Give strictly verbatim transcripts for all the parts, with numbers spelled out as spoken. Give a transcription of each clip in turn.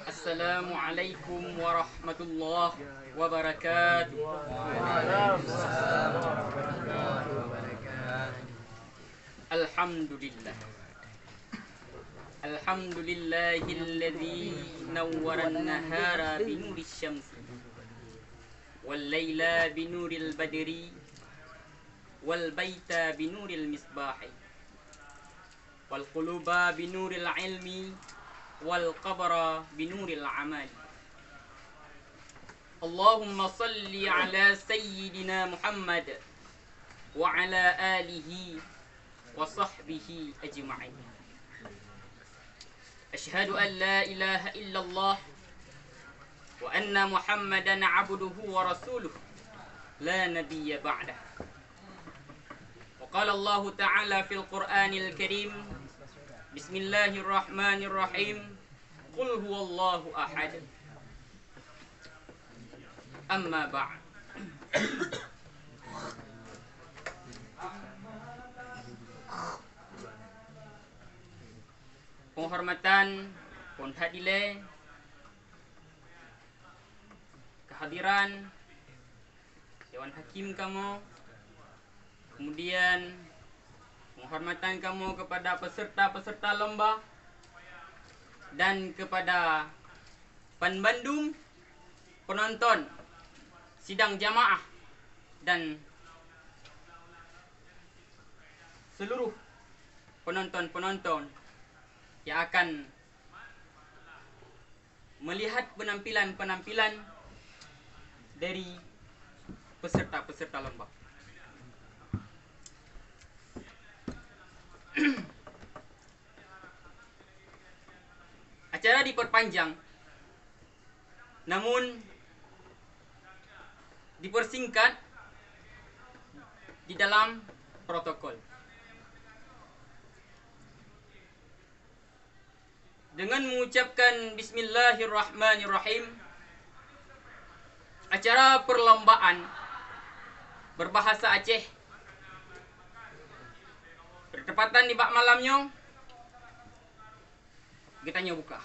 Assalamualaikum warahmatullahi wabarakatuh. Alhamdulillah. Alhamdulillahilladzi nawwaran nahara binuri syamsi, wal laila binuril badri, wal baita binuril misbahi, wal quluba binuril ilmi, wal qabra binuril amali. Allahumma salli ala sayyidina Muhammad wa ala alihi wa sahbihi ajma'in. Asyhadu an la ilaha illallah wa anna Muhammadan abduhu wa rasuluh, la nabiyya ba'dah. Wa qala Allahu ta'ala fil Qur'anil Karim, bismillahirrahmanirrahim, qul huwallahu ahad. Amma ba'd. Penghormatan phôn that dilée, kehadiran Dewan Hakim kamoe, kemudian penghormatan kamoe kepada peserta-peserta lomba dan kepada banbandum penonton sidang jamaah dan seluruh penonton-penonton yang akan melihat penampilan-penampilan dari peserta-peserta lomba. Acara diperpanjang, namun dipersingkat di dalam protokol. Dengan mengucapkan bismillahirrahmanirrahim, acara perlombaan berbahasa Aceh bertepatan di bak malam nyoe, geutanyoe buka.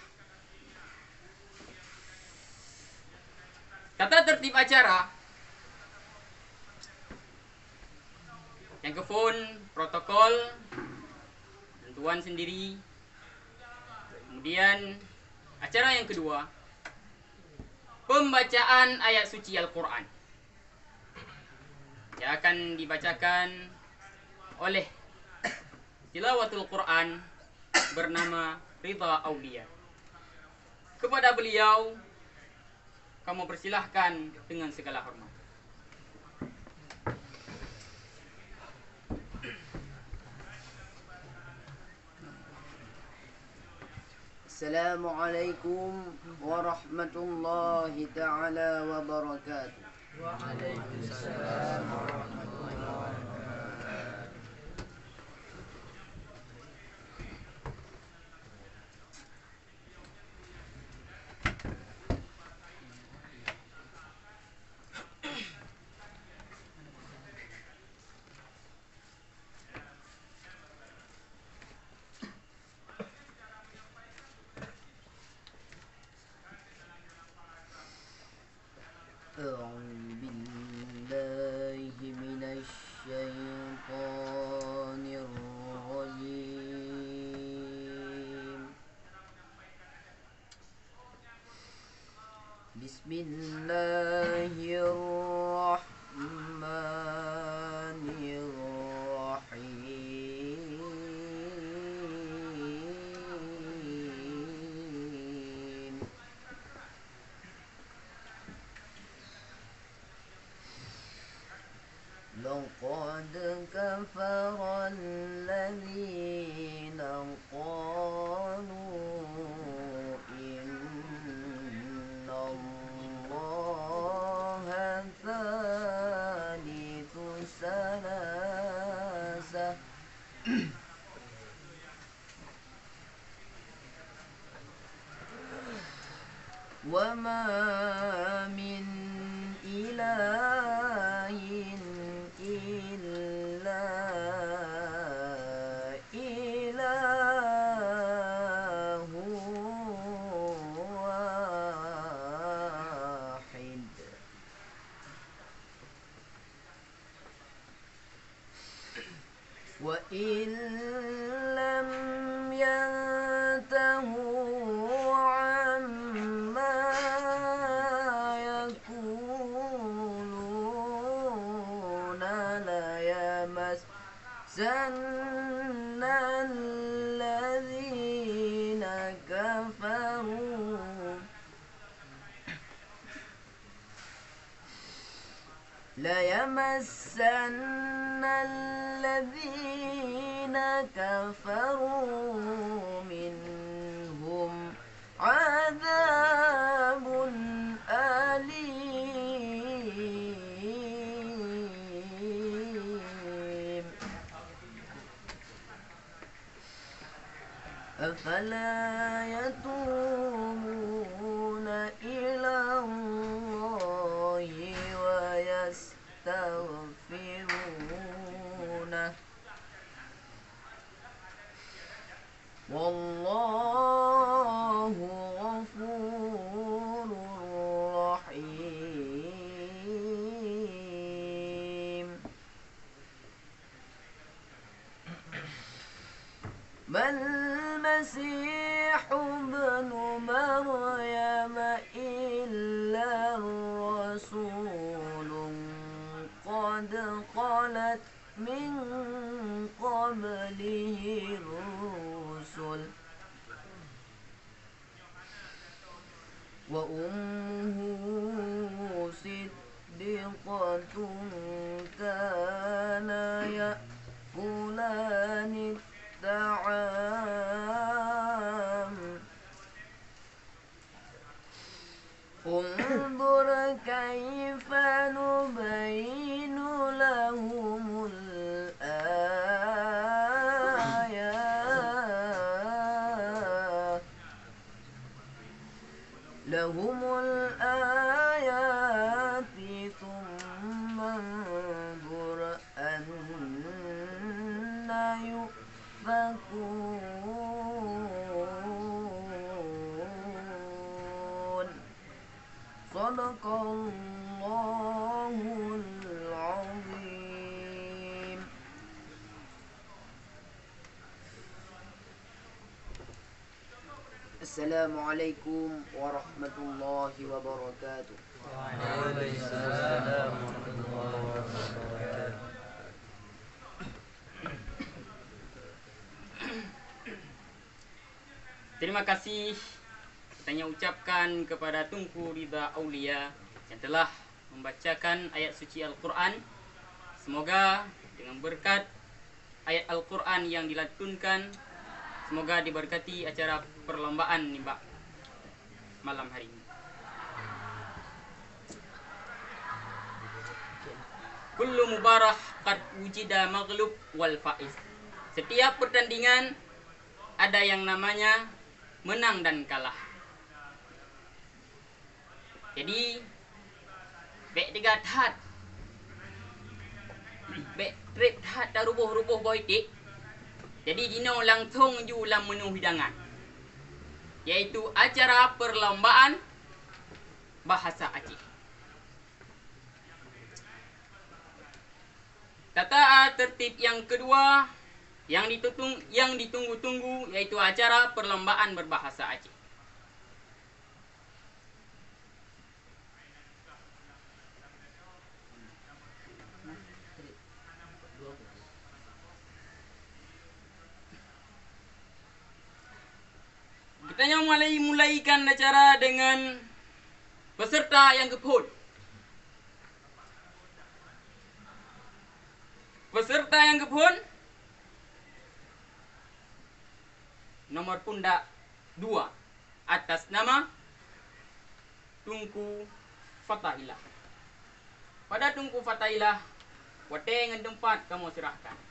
Tata tertib acara nyang keuphon protokol dan tuan sendiri. Kemudian acara yang kedua, pembacaan ayat suci Al-Quran yang akan dibacakan oleh tilawatul Quran bernama Ridha Aulia. Kepada beliau, kamoe persilahkan dengan segala hormat. Assalamualaikum warahmatullahi taala wabarakatuh. Waalaikumsalam warahmatullahi wabarakatuh. أعوذ بالله من الشيطان الرجيم. بسم الله الرحمن الرحيم. لقد كفر الذين قالوا إن الله ثالث ثلاثة. وما من إله إلا إله عما يقولون ليمسن الذين كفروا ليمسن الذين كفروا منهم عذاب أليم. أفلا يتوبون إلى الله ويستغفرونه، والله غفور رحيم. ما المسيح ابن مريم إلا رسول قد خلت من قبله الرسل، وأمه صديقة كانا يأكلان الطعام. انظر كيف نبين لهم الآيات، لهم الآيات ثم انظر أنى يؤفكون. صدق الله العظيم. السلام عليكم ورحمة الله وبركاته. وعليكم السلام ورحمة الله وبركاته. Terima kasih kami ucapkan kepada Teungku Ridha Aulia yang telah membacakan ayat suci Al-Quran. Semoga dengan berkat ayat Al-Quran yang dilantunkan, semoga diberkati acara perlombaan nibak malam hari ini. Kullu mubarah qad wujida maghlub wal faiz. Setiap pertandingan ada yang namanya menang dan kalah. Jadi, bèk teuga that, bèk trép that taruboh-ruboh boh iték. Jadi, jinoe langsong ju lam menu hidangan, yaitu acara perlombaan bahasa Aceh. Tata tertib yang kedua yang ditutung-, yang ditunggu-tunggu, yaitu acara perlombaan berbahasa Aceh. Geutanyoe mulai, mulaikan acara dengan peserta nyang geuphon. Peserta nyang geuphon nomor pundak dua, atas nama Teungku Fatahillah. Pada Teungku Fatahillah, watèe ngon teumpat kamoe seurahkan.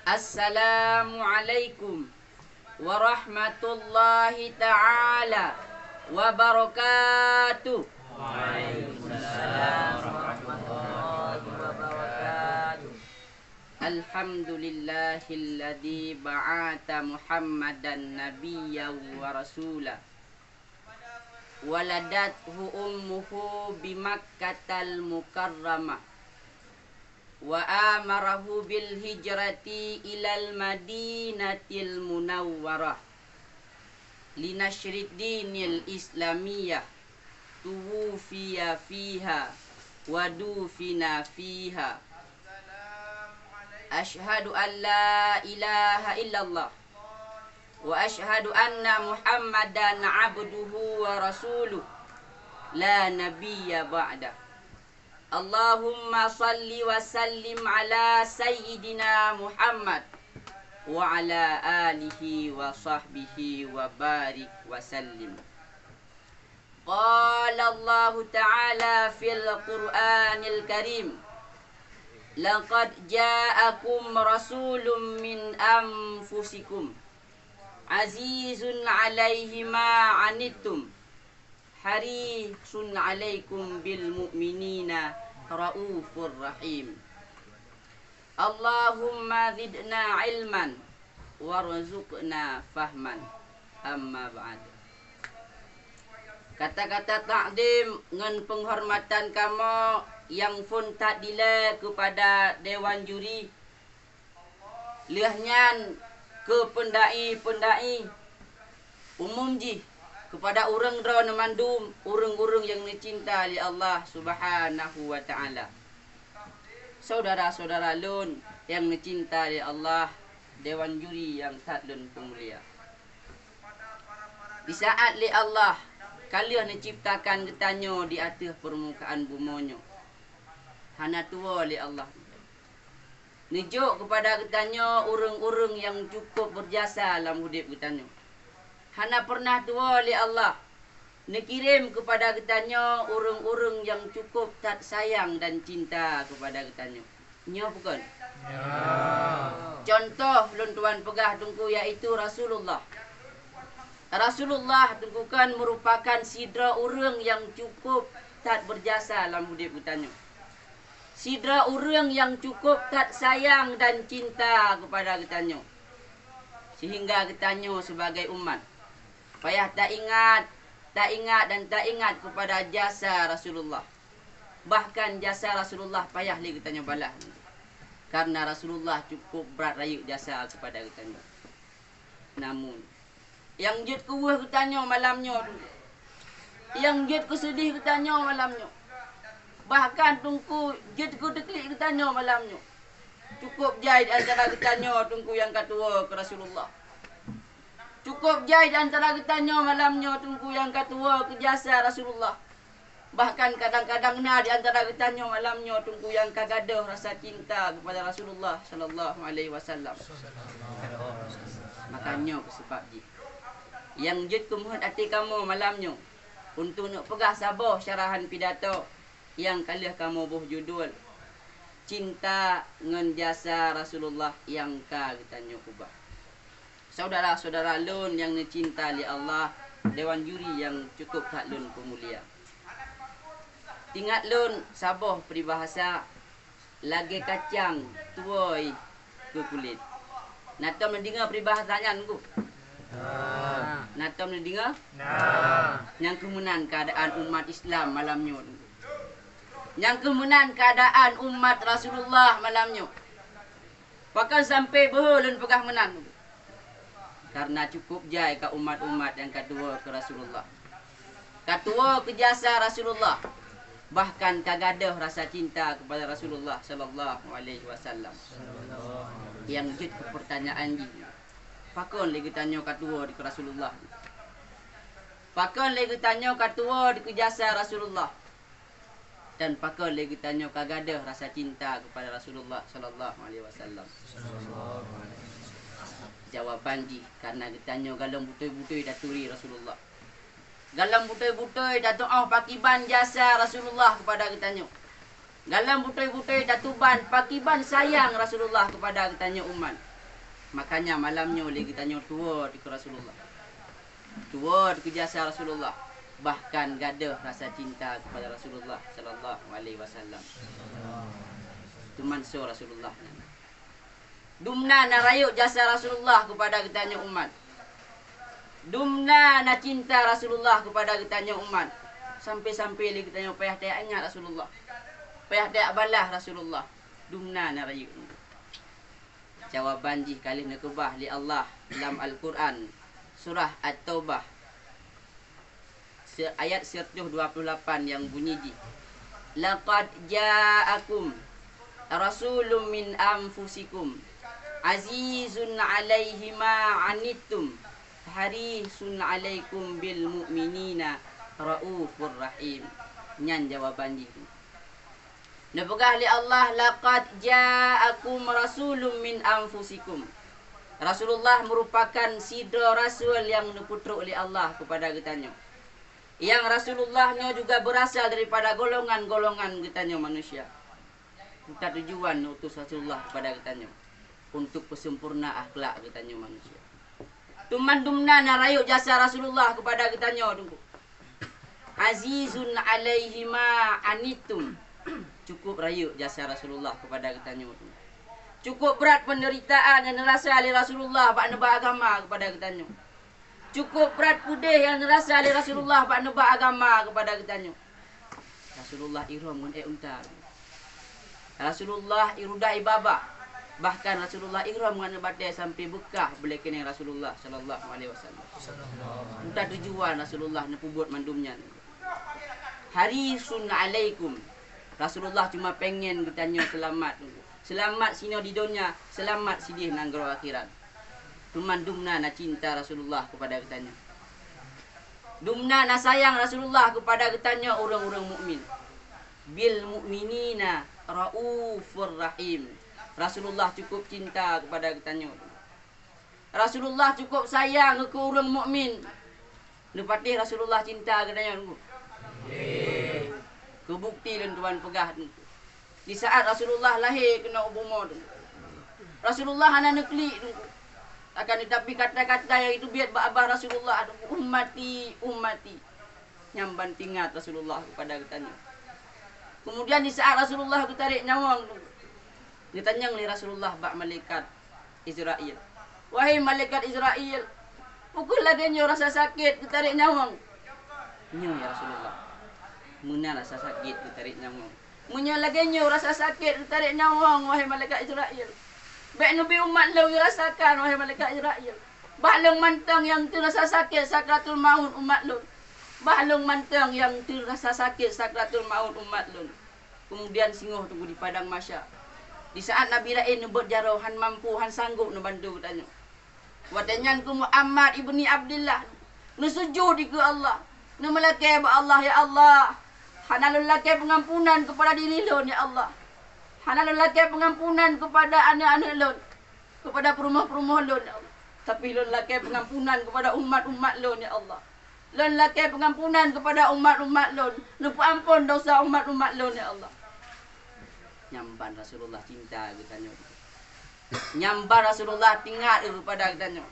Assalamualaikum warahmatullahi taala wabarakatuh. Waalaikumsalam warahmatullahi wabarakatuh. Alhamdulillahilladzi ba'atsa Muhammadan nabiyyan wa rasula. Waladathu ummuhu bi Makkatal Mukarramah. Wa amarahu bil hijrati ilal Madinatil Munawwarah. Linasyrid dinil Islamiyah. Tuwufiya fiha. Wa dufina fiha. Asyhadu an la ilaha illallah. Wa asyhadu anna Muhammadan abduhu wa rasuluh. La nabiyya ba'dah. Allahumma salli wa sallim ala sayyidina Muhammad wa ala alihi wa sahbihi wa barik wa sallim. Qala Allahu ta'ala fil Qur'anil Karim, "Laqad ja'akum rasulun min anfusikum, azizun alaihi ma anittum, harisun alaikum bil mu'minina raufur rahim." Allahumma zidna ilman warzuqna fahman. Amma ba'd. Kata-kata takdim ngon penghormatan kamoe nyang phon that dilée keupada dewan juri, lheueh nyan keu peundai-peundai, umum jih keupada ureuëng droeneuh mandum, ureuëng-ureuëng nyang neucinta lé Allah Subhanahu wa Ta'ala. Syedara-syedara lôn nyang neucinta lé Allah, dewan juri nyang that lôn peumulia. Di saát lé Allah ka lheueh neucebtakan geutanyoe di ateueh peurmukaan bumoe nyoe, hana tuwoe lé Allah. Neujok keupada geutanyoe ureuëng-ureuëng nyang cukôp beujasa lam udeb geutanyoe. Hana peureunah tuwoe lé Allah neukirém keupada geutanyoe ureuëng-ureuëng nyang cukôp that sayang dan cinta keupada geutanyoe. Nyoe peue kon? Nyoe. Cuntoh lôn tuan peugah Teungku, yaitu Rasulullah. Rasulullah Teungku kan meurupakan sidroe ureuëng nyang cukôp that beujasa lam udeb geutanyoe. Sidroe ureuëng nyang cukôp that sayang dan cinta keupada geutanyoe, seuhingga geutanyoe sibagai umat payah taingat, taingat dan taingat keupada jasa Rasulullah. Bahkan jasa Rasulullah payah lé geutanyoe balah, kareuna Rasulullah cukôp brat rayeuk jasa keupada geutanyoe. Namun, nyang jeuet keu weueh geutanyoe malam nyoe, nyang jeuet keu seudeh geutanyoe malam nyoe, bahkan Teungku jeuet keu teuklik geutanyoe malam nyoe, cukôp jai di antara geutanyoe Teungku nyang ka tuwoe keu Rasulullah. Cukôp jai di antara geutanyoe malam nyoe Teungku nyang ka tuwoe keu jasa Rasulullah. Bahkan kadang-kadang na di antara geutanyoe malam nyoe Teungku nyang ka gadôh rasa cinta keupada Rasulullah sallallahu alaihi wasallam. Maka nyoe keuh sabab jih nyang jeuet keu meuheuet até kamoe malam nyoe untuk neuk peugah saboh syarahan pidato nyang ka lheueh kamoe boh judul, Cinta ngon Jasa Rasulullah nyang ka geutanyoe ubah. Syedara-syedara lôn nyang neucinta lé Allah, dewan juri nyang cukôp that lôn peumulia. Teuingat lôn saboh peuribahasa, lagée kacang tuwoe keu kulét. Na tom neudeungoe peuribahasa nyan, Teungku? Na. Na tom neudeungoe? Na. Nyang keuh meunan keuadaan umat Islam malam nyoe, Teungku. Nyang keuh meunan keuadaan umat Rasulullah malam nyoe. Pakon sampoe beuhe lôn peugah meunan? Kareuna cukôp jai ka umat-umat nyang ka tuwoe keu Rasulullah, ka tuwoe keu jasa Rasulullah, bahkan ka gadôh rasa cinta keupada Rasulullah sallallahu alaihi wasallam. Nyang jeuet keu peurtanyaan jih, pakon lé geutanyoe ka tuwoe keu Rasulullah? Pakon lé geutanyoe ka tuwoe keu jasa Rasulullah? Dan pakon lé geutanyoe ka gadôh rasa cinta keupada Rasulullah sallallahu alaihi wasallam? Jawaban jih, kareuna geutanyoe galom beutôi-beutôi taturi Rasulullah. Galom beutôi-beutôi tatuoh pakiban jasa Rasulullah keupada geutanyoe. Galom beutôi-beutôi tatuban pakiban sayang Rasulullah keupada geutanyoe umat. Makanya malam nyoe lé geutanyoe tuwoe keu Rasulullah. Tuwoe keu jasa Rasulullah, bahkan gadôh rasa cinta keupada Rasulullah sallallahu alaihi wasallam. Teuma soe Rasulullah nyan? Dumna na rayeuk jasa Rasulullah keupada geutanyoe umat. Dumna na cinta Rasulullah keupada geutanyoe umat. Sampai-sampai lé geutanyoe payah taingat Rasulullah. Payah tabalah Rasulullah. Dumna na rayeuk. Jawaban jih ka lheueh neukeubah lé Allah lam Al-Qur'an, surah At-Taubah, se-, ayat seratus dua puluh lapan nyang bunyi jih, "Laqad ja'akum rasulun min anfusikum azizun 'alaihi ma 'anittum harisun 'alaikum bil mu'minina raufur rahim." Nyan jawaban jih. Neupeugah lé Allah, "Laqad ja'akum rasulun min anfusikum." Rasulullah meurupakan sidroe rasul nyang neupeutrok lé Allah keupada geutanyoe. Nyang Rasulullah nyoe juga beurasal daripada golongan-golongan geutanyoe manusia. Buta tujuan neutus Rasulullah keupada geutanyoe untuk peusempurna akhlak geutanyoe manusia. Teuma dumna na rayeuk jasa Rasulullah keupada geutanyoe, Teungku. Azizun 'alaihi ma 'anittum. Cukup rayeuk jasa Rasulullah keupada geutanyoe, Teungku. Cukup brat peundeuritaan nyang neurasa lé Rasulullah bak neuba agama keupada geutanyoe. Cukup brat peudeh nyang neurasa lé Rasulullah bak neuba agama keupada geutanyoe. Rasulullah irom ngon ék unta. Rasulullah irudah ibaba. Bahkan Rasulullah irom ngon batée sampai beukah beulée keuneuk Rasulullah sallallahu alaihi wasallam. Buta tujuan Rasulullah neupeubuet mandum nyan. Harisun 'alaikum. Rasulullah cuma pengen geutanyoe seulamat. Seulamat sinoe di donya, seulamat sideh nanggroe akhirat. Teuma dumna na cinta Rasulullah keupada geutanyoe. Dumna na sayang Rasulullah keupada geutanyoe ureuëng-ureuëng mukmin. Bil mu'minina raufur rahim. Rasulullah cukup cinta keupada geutanyoe. Rasulullah cukup sayang keu ureuëng mukmin. Neupatéh Rasulullah cinta geutanyoe, Teungku? Keubukti lôn tuan peugah, Teungku. Di saat Rasulullah lahé keunoe u bumoe, Teungku, Rasulullah hana neuklik, Teungku. Akan tetapi kata-kata nyang jiteubiet bak babah Rasulullah, Teungku, "Ummati, ummati." Nyan ban teuingat Rasulullah keupada geutanyoe. Kemudian di saat Rasulullah geutarek nyawöng, Teungku, geutanyong lé Rasulullah bak malaikat Israel, "Wahai malaikat Israel, peu kheueh lagée nyoe rasa sakét geutarek nyawöng?" "Nyoe, ya Rasulullah, meunan rasa sakét geutarek nyawöng." "Meunyoe lagée nyoe rasa sakét geutarek nyawöng, wahai malaikat Israel, bék neubi umat lôn geurasakan, wahai malaikat Israel. Bah lôn mantong nyang teurasa sakét sakratul maut umat lôn. Bah lôn mantong nyang teurasa sakét sakratul maut umat lôn." Kemudian singoh teungku di padang mahsyar. Di saat Nabi laén neubeuet jaroe, han mampu, han sanggob neubantu geutanyoe. Watée nyan keuh Muhammad ibni Abdillah neusujud dikeue Allah, neumeulakée bak Allah, "Ya Allah, hana lôn lakée peungampunan keupada diri lôn, ya Allah. Hana lôn lakée peungampunan keupada aneuëk-aneuëk lôn, keupada peurumoh-peurumoh lôn, ya Allah. Tapi lôn lakée peungampunan keupada umat-umat lôn, ya Allah. Lôn lakée peungampunan keupada umat-umat lôn, neupeuamphon desya umat-umat lôn, ya Allah." Nyan ban Rasulullah cinta geutanyoe. Nyan ban Rasulullah teuingat keupada geutanyoe.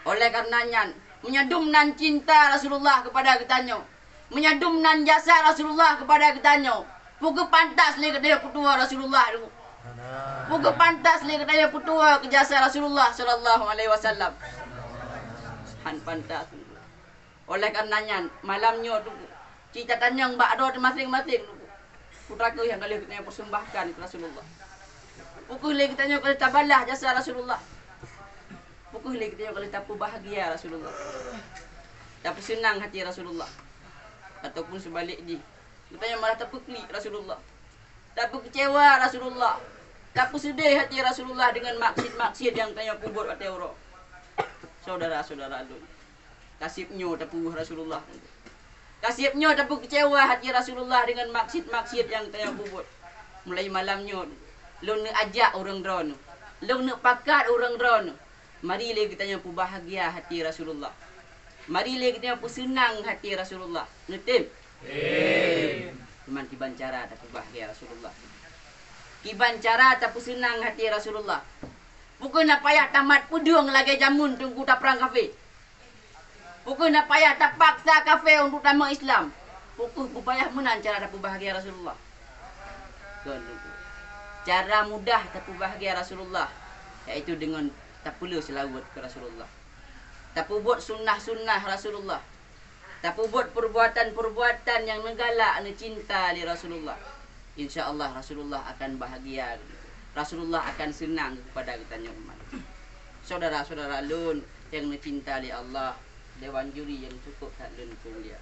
Oleh kareuna nyan, meunyoe dum nan cinta Rasulullah keupada geutanyoe, meunyoe dum nan jasa Rasulullah keupada geutanyoe, peu kheueh pantas lé geutanyoe peutuwoe Rasulullah, Teungku? Peu kheueh pantas lé geutanyoe peutuwoe keu jasa Rasulullah sallallahu alaihi wasallam? Han pantas. Oleh kareuna nyan, malam nyoe, Teungku, ci tatanyong bak droe teumaséng-maséng, Teungku, peue kheueh nyang ka lheueh geutanyoe peurseumbahkan keu Rasulullah? Peu kheueh lé geutanyoe ka lheueh tabalah jasa Rasulullah? Peu kheueh lé geutanyoe ka lheueh tapeubahgia Rasulullah, tapeuseunang hati Rasulullah? Ataupun seubalek jih, geutanyoe malah tapeuklik Rasulullah, tapeukeucewa Rasulullah, tapeuseudeh hati Rasulullah deungon maksiet-maksiet nyang tanyoe peubuet watée uroe? Syedara-syedara lôn, ka seb nyoe tapeugah Rasulullah. Ka seb nyoe tapeukeucewa hati Rasulullah deungon maksiet-maksiet nyang tanyoe peubuet. Mulai malam nyoe, lôn neuk ajak ureuëng droeneuh, lôn neuk pakat ureuëng droeneuh, mari lé geutanyoe peubahgia hati Rasulullah. Mari lé geutanyoe peuseunang hati Rasulullah. Neutem? Tem. Cuman kiban cara tapeubahgia Rasulullah. Kiban cara tapeuseunang hati Rasulullah. Peu kheueh na payah tamat peudeueng lagée jameun teungku taprang kafé? Peu kheueh na payah tapaksa kafé untuk tamong Islam? Peu kheueh beupayah meunan cara tapeubahgia Rasulullah? Kon, Teungku. Cara mudah tapeubahgia Rasulullah, yaitu deungon tapeuleueh seulaweuet keu Rasulullah, tapeubuet sunnah-sunnah Rasulullah, tapeubuet peurbuatan-peurbuatan nyang neugalak neucinta lé Rasulullah, insya Allah Rasulullah akan bahagia, Rasulullah akan seunang keupada geutanyoe umat. Syedara-syedara lôn nyang neucinta lé Allah, dewan juri nyang cukôp that lôn peumulia.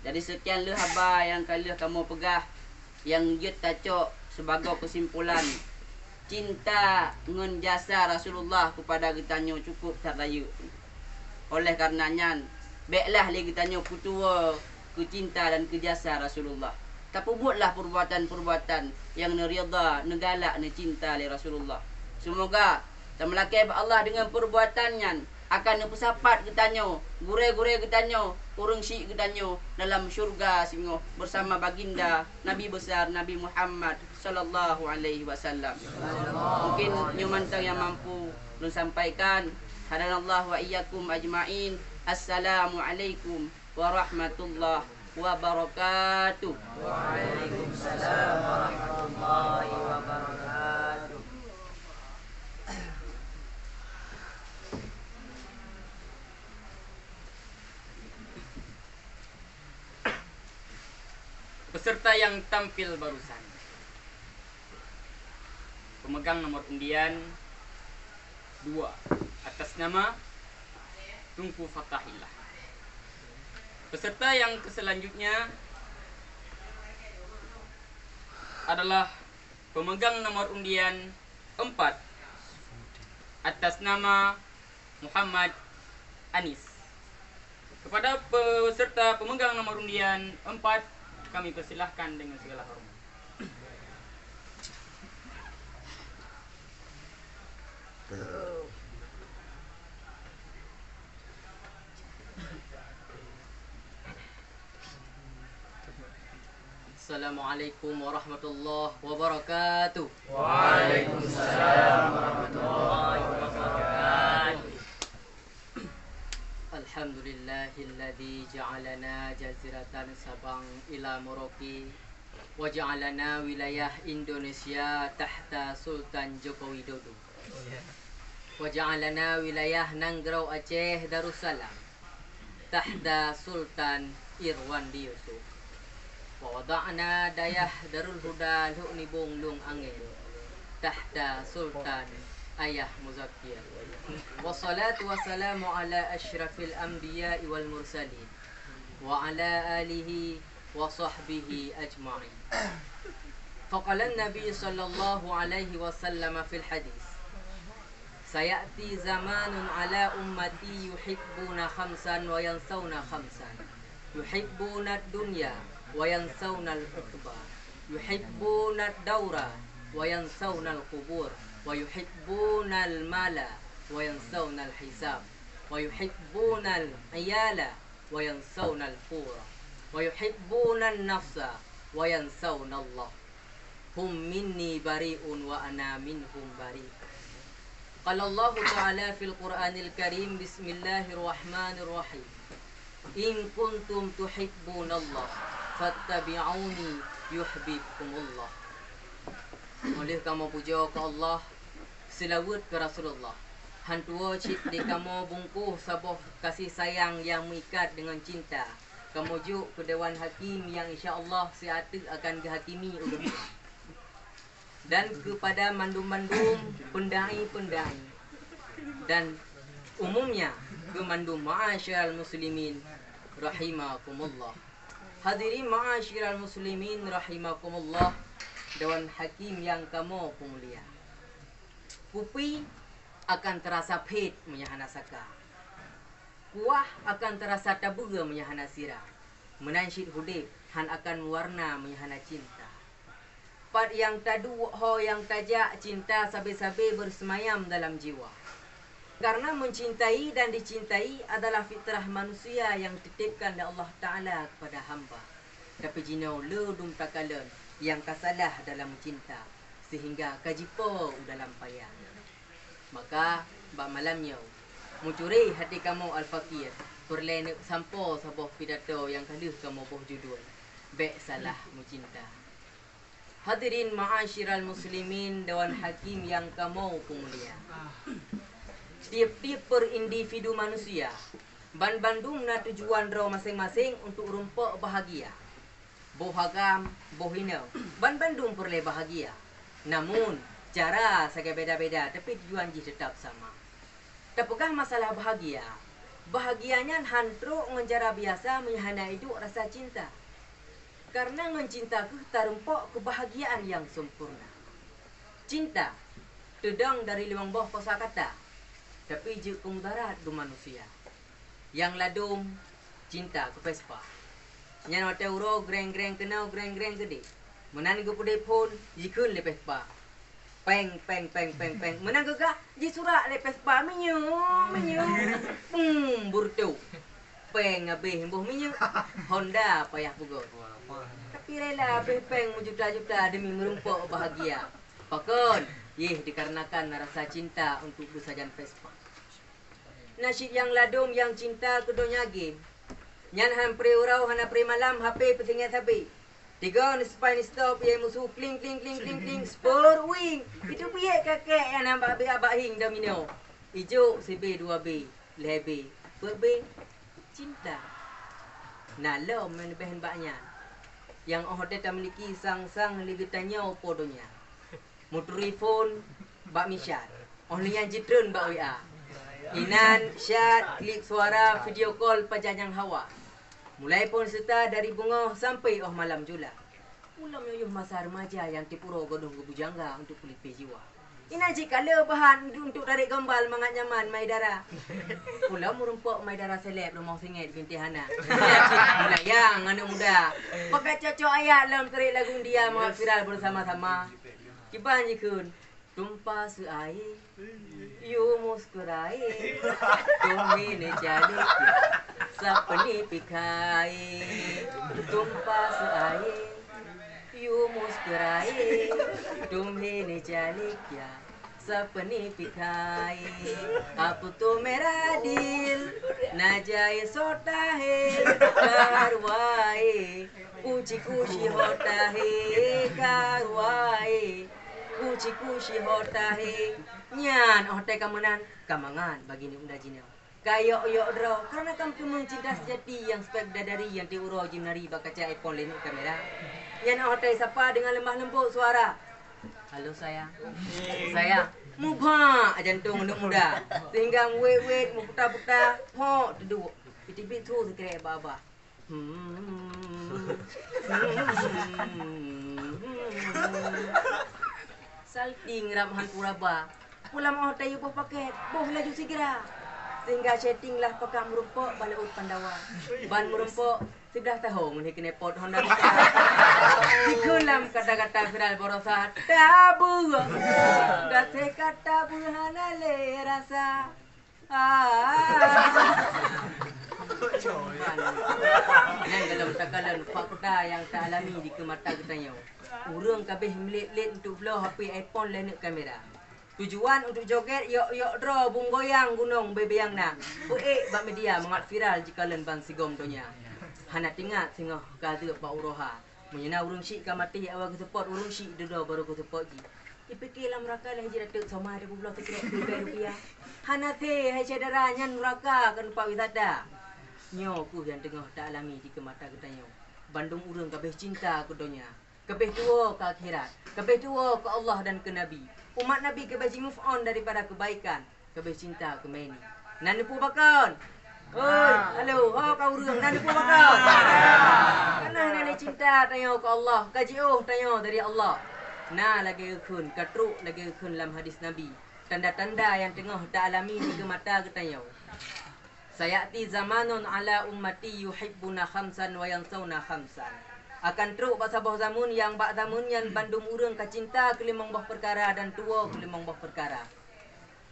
Jadi, seukian lheueh haba nyang ka lheueh kamoe peugah, nyang jeuet tacok sibagoe keusimpulan, cinta ngon jasa Rasulullah keupada geutanyoe cukôp that rayeuk. Oleh kareuna nyan, béklah lé geutanyoe peutuwoe keu cinta dan keu jasa Rasulullah. Tapeubuetlah peurbuatan-peurbuatan nyang neuridha, neugalak, neucinta lé Rasulullah. Seumoga tameulakée bak Allah deungon peurbuatan nyan akan neupeusapat geutanyoe, gurée-gurée geutanyoe, ureuëng syiek geutanyoe dalam syeuruga singoh beusama baginda Nabi Besar Nabi Muhammad sallallahu alaihi wasallam. Mungkin nyoe mantong nyang mampu lôn sampaikan. Hadanallahu wa iyyakum ajma'in. Assalamualaikum warahmatullahi wabarakatuh. Waalaikumsalam warahmatullahi wabarakatuh. Peserta yang tampil barusan, pemegang nomor undian dua, atas nama Teungku Fatahillah. Peserta yang selanjutnya adalah pemegang nomor undian empat, atas nama Muhammad Anis. Kepada peserta pemegang nomor undian empat, kami persilahkan dengan segala hormat. Assalamualaikum warahmatullahi wabarakatuh. Waalaikumsalam warahmatullahi wabarakatuh. Alhamdulillahilladzi ja'alana jaziratan sabang ila Merauke, wa ja'alana wilayah Indonesia tahta Sultan Joko Widodo. Wa ja'alana wilayah nanggroe Aceh Darussalam tahta Sultan Irwandi Yusuf. Wa wada'na dayah Darul Huda Lhok Nibong Lueng Angén tahta Sultan Ayah Muzakkir. Wassalatu wassalamu ala asyrafil anbiya'i wal mursalin, wa ala alihi wa sahbihi ajma'in. Faqala Nabi sallallahu alaihi wasallam fil hadis, "Sayati zamanun ala ummati yuhibbuna khamsan wa yansawna khamsan. Yuhibbuna dunya wa yansawna al-uqba. Yuhibbuna daura wa yansawna al-qubur. Wa yuhibbuna al-mala wa yansawna al-hisab. Wa yuhibbuna al-iyala wa yansawna al-fura. Wa yuhibbuna an-nafsa wa yansawna Allah. Hum minni bari'un wa ana minhum bari'." Qala Allahu Ta'ala fil Qur'anil Karim, bismillahirrahmanirrahim. "In kuntum tuhibbunallah fattabi'uni yuhibbukumullah." Ulih kamoe pujoe keu Allah, seulaweuet keu Rasulullah. Han tuwoe cit di kamoe bungkôh saboh kasih sayang nyang meuikat deungon cinta. Kamoe jok keu Dewan Hakim nyang insya Allah siat teuk akan geuhakimi ulôn. Dan keupada mandum-mandum peundai-peundai. Dan umumnya keu mandum ma'asyiral muslimin rahimakumullah. Hadirin ma'asyiral muslimin rahimakumullah, Dewan Hakim nyang kamoe peumulia. Kupi akan teurasa phét meunyoe hana saka. Kuah akan teurasa tabeue meunyoe hana sira. Meunan cit udeb han akan meuwarna meunyoe hana cinta. Pat nyang taduek ho nyang tajak, cinta sabe-sabe beuseumayam dalam jiwa. Kareuna meucintai dan dicintai adalah fitrah manusia nyang titipkan lé Allah Ta'ala keupada hamba. Tapi jinoe le dum takalon nyang ka salah dalam meucinta, seuhingga ka jipo u dalam paya. Maka, bak malam nyoe, meucuré hati kamoe Al-Fakir, peureulée neuk sampoe saboh pidato nyang ka lheueh kamoe boh judul, Bék Salah Meucinta. Hadirin ma'asyiral muslimin, dewan hakim nyang kamoe peumulia. Tiep-tiep per individu manusia, ban bandum na tujuan droe maséng-maséng untuk rumpok bahagia. Boh agam, boh inong, ban bandum peureulée bahagia. Namun, cara sagai beda-beda, tapi tujuan jih teutab sama. Tapeugah masalah bahagia, bahagia nyan han trok ngon cara biasa meunyoe hana iduek rasa cinta. Kareuna ngon cinta kheueh tarumpok keubahagiaan nyang sempurna. Cinta teudong dari limong boh kosa kata, tapi jeuet keu mudarat keu manusia. Nyang ladom, cinta keu Vespa. Nyan watée uroe greng-greng keunoe, greng-greng keudeh. Meunan geupeudeh phon, jikheun lé Vespa. Peng, peng, peng, peng, peng. Meunan geugah, jisurak lé Vespa, meunyoe, meunyoe. Bum, beureutoh. Peng habéh boh minyeuk, Honda payah peugöt. Tapi rela habéh peng meujuta-juta demi meurumpok bahagia. Pakon? Yeh, dikarenakan rasa cinta untuk beusajan Vespa. Na cit nyang ladom nyang cinta keu donya game. Nyan han pré uroe, hana pré malam, H P peusingét sabé. Tigon spine stop, yeh musuh kling, kling, kling, kling, kling, spur wing. Itu piet kakek nyang na bak abah hing domino. Ijok sibé dua bé, lhée bé, peuet bé, cinta. Na lom nyang leubeh bak nyan. Nyang óh watée tamiliki sang-sang lé geutanyoe po donya. Meuteuripon bak misyat, óh lheueh nyan jitreun bak W A. Inan, chat, klik suara, video call pajan nyang hawa. Mulai phon seuta dari beungoh sampai óh malam jula. Ulôn yoh-yoh masa remaja nyang tiep uroe gadôh geubujangga untuk peulipéh jiwa. Inan cit ka le bahan untuk, untuk tarek gombal mangat nyaman mai dara. Ulôn meurumpok mai dara seleb rumoh singét binti hana. Inan cit meulayang aneuk muda. Pakai cocok ayat lom tarek lagu India mangat viral bersama-sama. Kiban jikheun, tumpah seu aé, yue muskuraé, tumhé neujalek ya, sapeunikmati khaé. Tumpah seu aé, yue muskuraé, tumhé neujalek ya, sapeunikmati khaé. Apa tu merah dil, na jai sota hé, karuaé. Kuci-kuci hota hé, karuaé. Kuci-kuci hota hé. Nyan óh watée ka meunan, ka mangat bagi aneuk muda jinoe. Ka yok-yok droe, kareuna ka meuteumé cinta seujati nyang spek bidadari nyang tiep uroe jimeunari bak kaca iPhone lé aneuk kamera. Nyan óh watée sapa deungon leumbah leumbot suara. Halo sayang. Sayang. Mubak jantong aneuk muda. Sehingga meuwet-wet, meuputa-puta, phok teuduek. Iteubiet su sikrek bak abah. Salting rab han kuraba. Pulang óh tayue boh paket, boh laju sigra. Sehingga chatting lah pakat meurumpok bak laôt Pandawa. Ban meurumpok siblah taho ngon hi keuneupot Honda Vita. Dikheun lam kata-kata viral baroesa, tabu. Gaséh kata beuhana lé rasa. Ah. Nyan golom takalon fakta nyang taalami dikeue mata geutanyoe. Ureuëng ka abéh meulet-let untuk bloe H P iPhone lé aneuk kamera. Tujuan untuk joget yok-yok droe bunggoyang gunong beubiang na. Peuék bak media mangat viral jikalon bansigom donya. Hana teuingat singoh ka zeueb bak uroe ha. Meunyoe na ureuëng syiek ka maté awai geuseupôt, ureuëng syiek dudoe barô geuseupôt jih. Ipike lam raka lhée jih rateuk soma dua ploh sikrek ribée rupiah. Hana sé hai syedara, nyan nuraka kon teumpat wisata. Nyoe kheueh nyang teungoh taalami dikeue mata geutanyoe. Bandum ureuëng ka abéh cinta keu donya, ka abéh tuwoe keu akhirat, ka abéh tuwoe keu Allah dan keu Nabi. Umat Nabi ka abéh ji-move on daripada keubaikan. Ka abéh cinta keu Meni. Na neupue pakon? Oi, halo, ho ka ureuëng, na neupue pakon? Kana hana lé cinta tanyoe keu Allah, ka jiôh tanyoe dari Allah. Na lagée geukheun, ka trok lagée geukheun lam hadis Nabi. Tanda-tanda nyang teungoh taalami dikeue mata geutanyoe. Sayati zamanun ala ummati yuhibbuna khamsan wa yansauna khamsan. Akan trok bak saboh zamun nyang bak zamun nyan bandum ureuëng ka cinta keu limong boh peukara dan tuwoe keu limong boh peukara.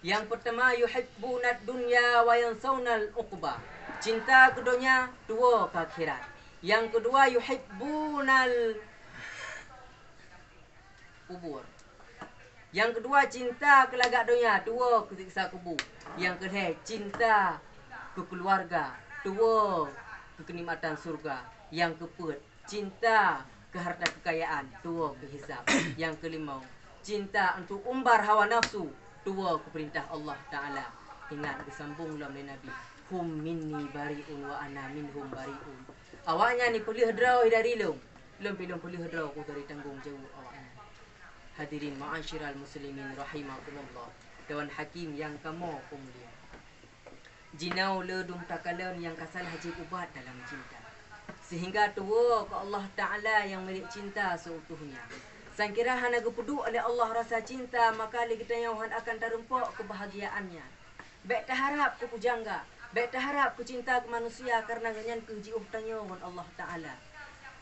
Nyang peutama, yuhibbunad dunya wa yansaunal uqba. Cinta keu donya, tuwoe keu akhirat. Nyang keudua, yuhibbunal kubur. Nyang keudua, cinta keu lagak donya, tuwoe keu siksa kubu. Nyang keulhée, cinta keu keuluwarga, tuwoe keu keunikmatan syeuruga. Nyang keupeuet, cinta keu harta keukayaan, tuwoe keu hisab. Nyang keulimong, cinta untuk umbar hawa nafsu, tuwoe keu peurintah Allah Taala. Ingat, geusambong lom lé Nabi, "Hum minni bari'un wa ana minhum bari'un." Awaknyan jipeulheueh droe dari lôn, lôn pih lôn peulheueh droe ku dari tanggong jaweueb awaknyan. Hadirin ma'asyiral muslimin rahimakumullah, dewan hakim nyang kamoe peumulia. Jinoe le dum takalon nyang ka salah jeuet ubat dalam cinta, sehingga tuwoe keu Allah Taala nyang milék cinta seuutuhnya. Sangkira hana geupeuduek lé Allah rasa cinta, maka lé geutanyoe hana akan tarumpok keubahagiaan nyan. Bék taharab keu pujangga, bék taharab keu cinta keu manusia, kareuna nyan keuh jiôh tanyoe ngon Allah Taala.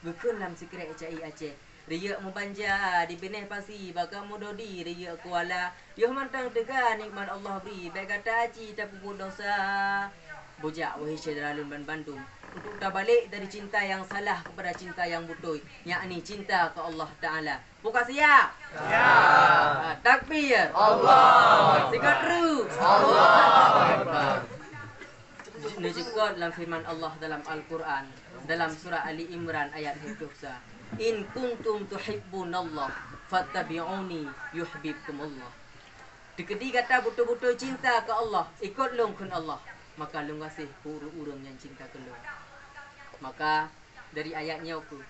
Geukheun lam sikrek cai Aceh, "Riyeuk mubanja di binéh pasi, baka mudodi riyeuk kuala. Yoh mantong teuga nikmat Allah bri, bék gata aci tapeubuet dosa." Beujak, wahé syedara lôn banmandum, untuk tabalek dari cinta nyang salah keupada cinta nyang beutôi, yakni cinta keu Allah Taala. Peue ka siap? Siap. Ah, takbir. Allahu Akbar. Sigoe treuk. Allahu Akbar. Neucukot lam firman Allah dalam Al-Quran, dalam surah Ali Imran ayat dua puluh sa, "In kuntum tuhibbunallah fattabi'uni yuhibbukumullah." Teukeudi gata beutôi-beutôi cinta keu Allah, ikot lôn kheun Allah, maka lôn gaséh keu ureuëng-ureuëng nyang cinta keu lôn. Maka dari ayat nyoe keuh,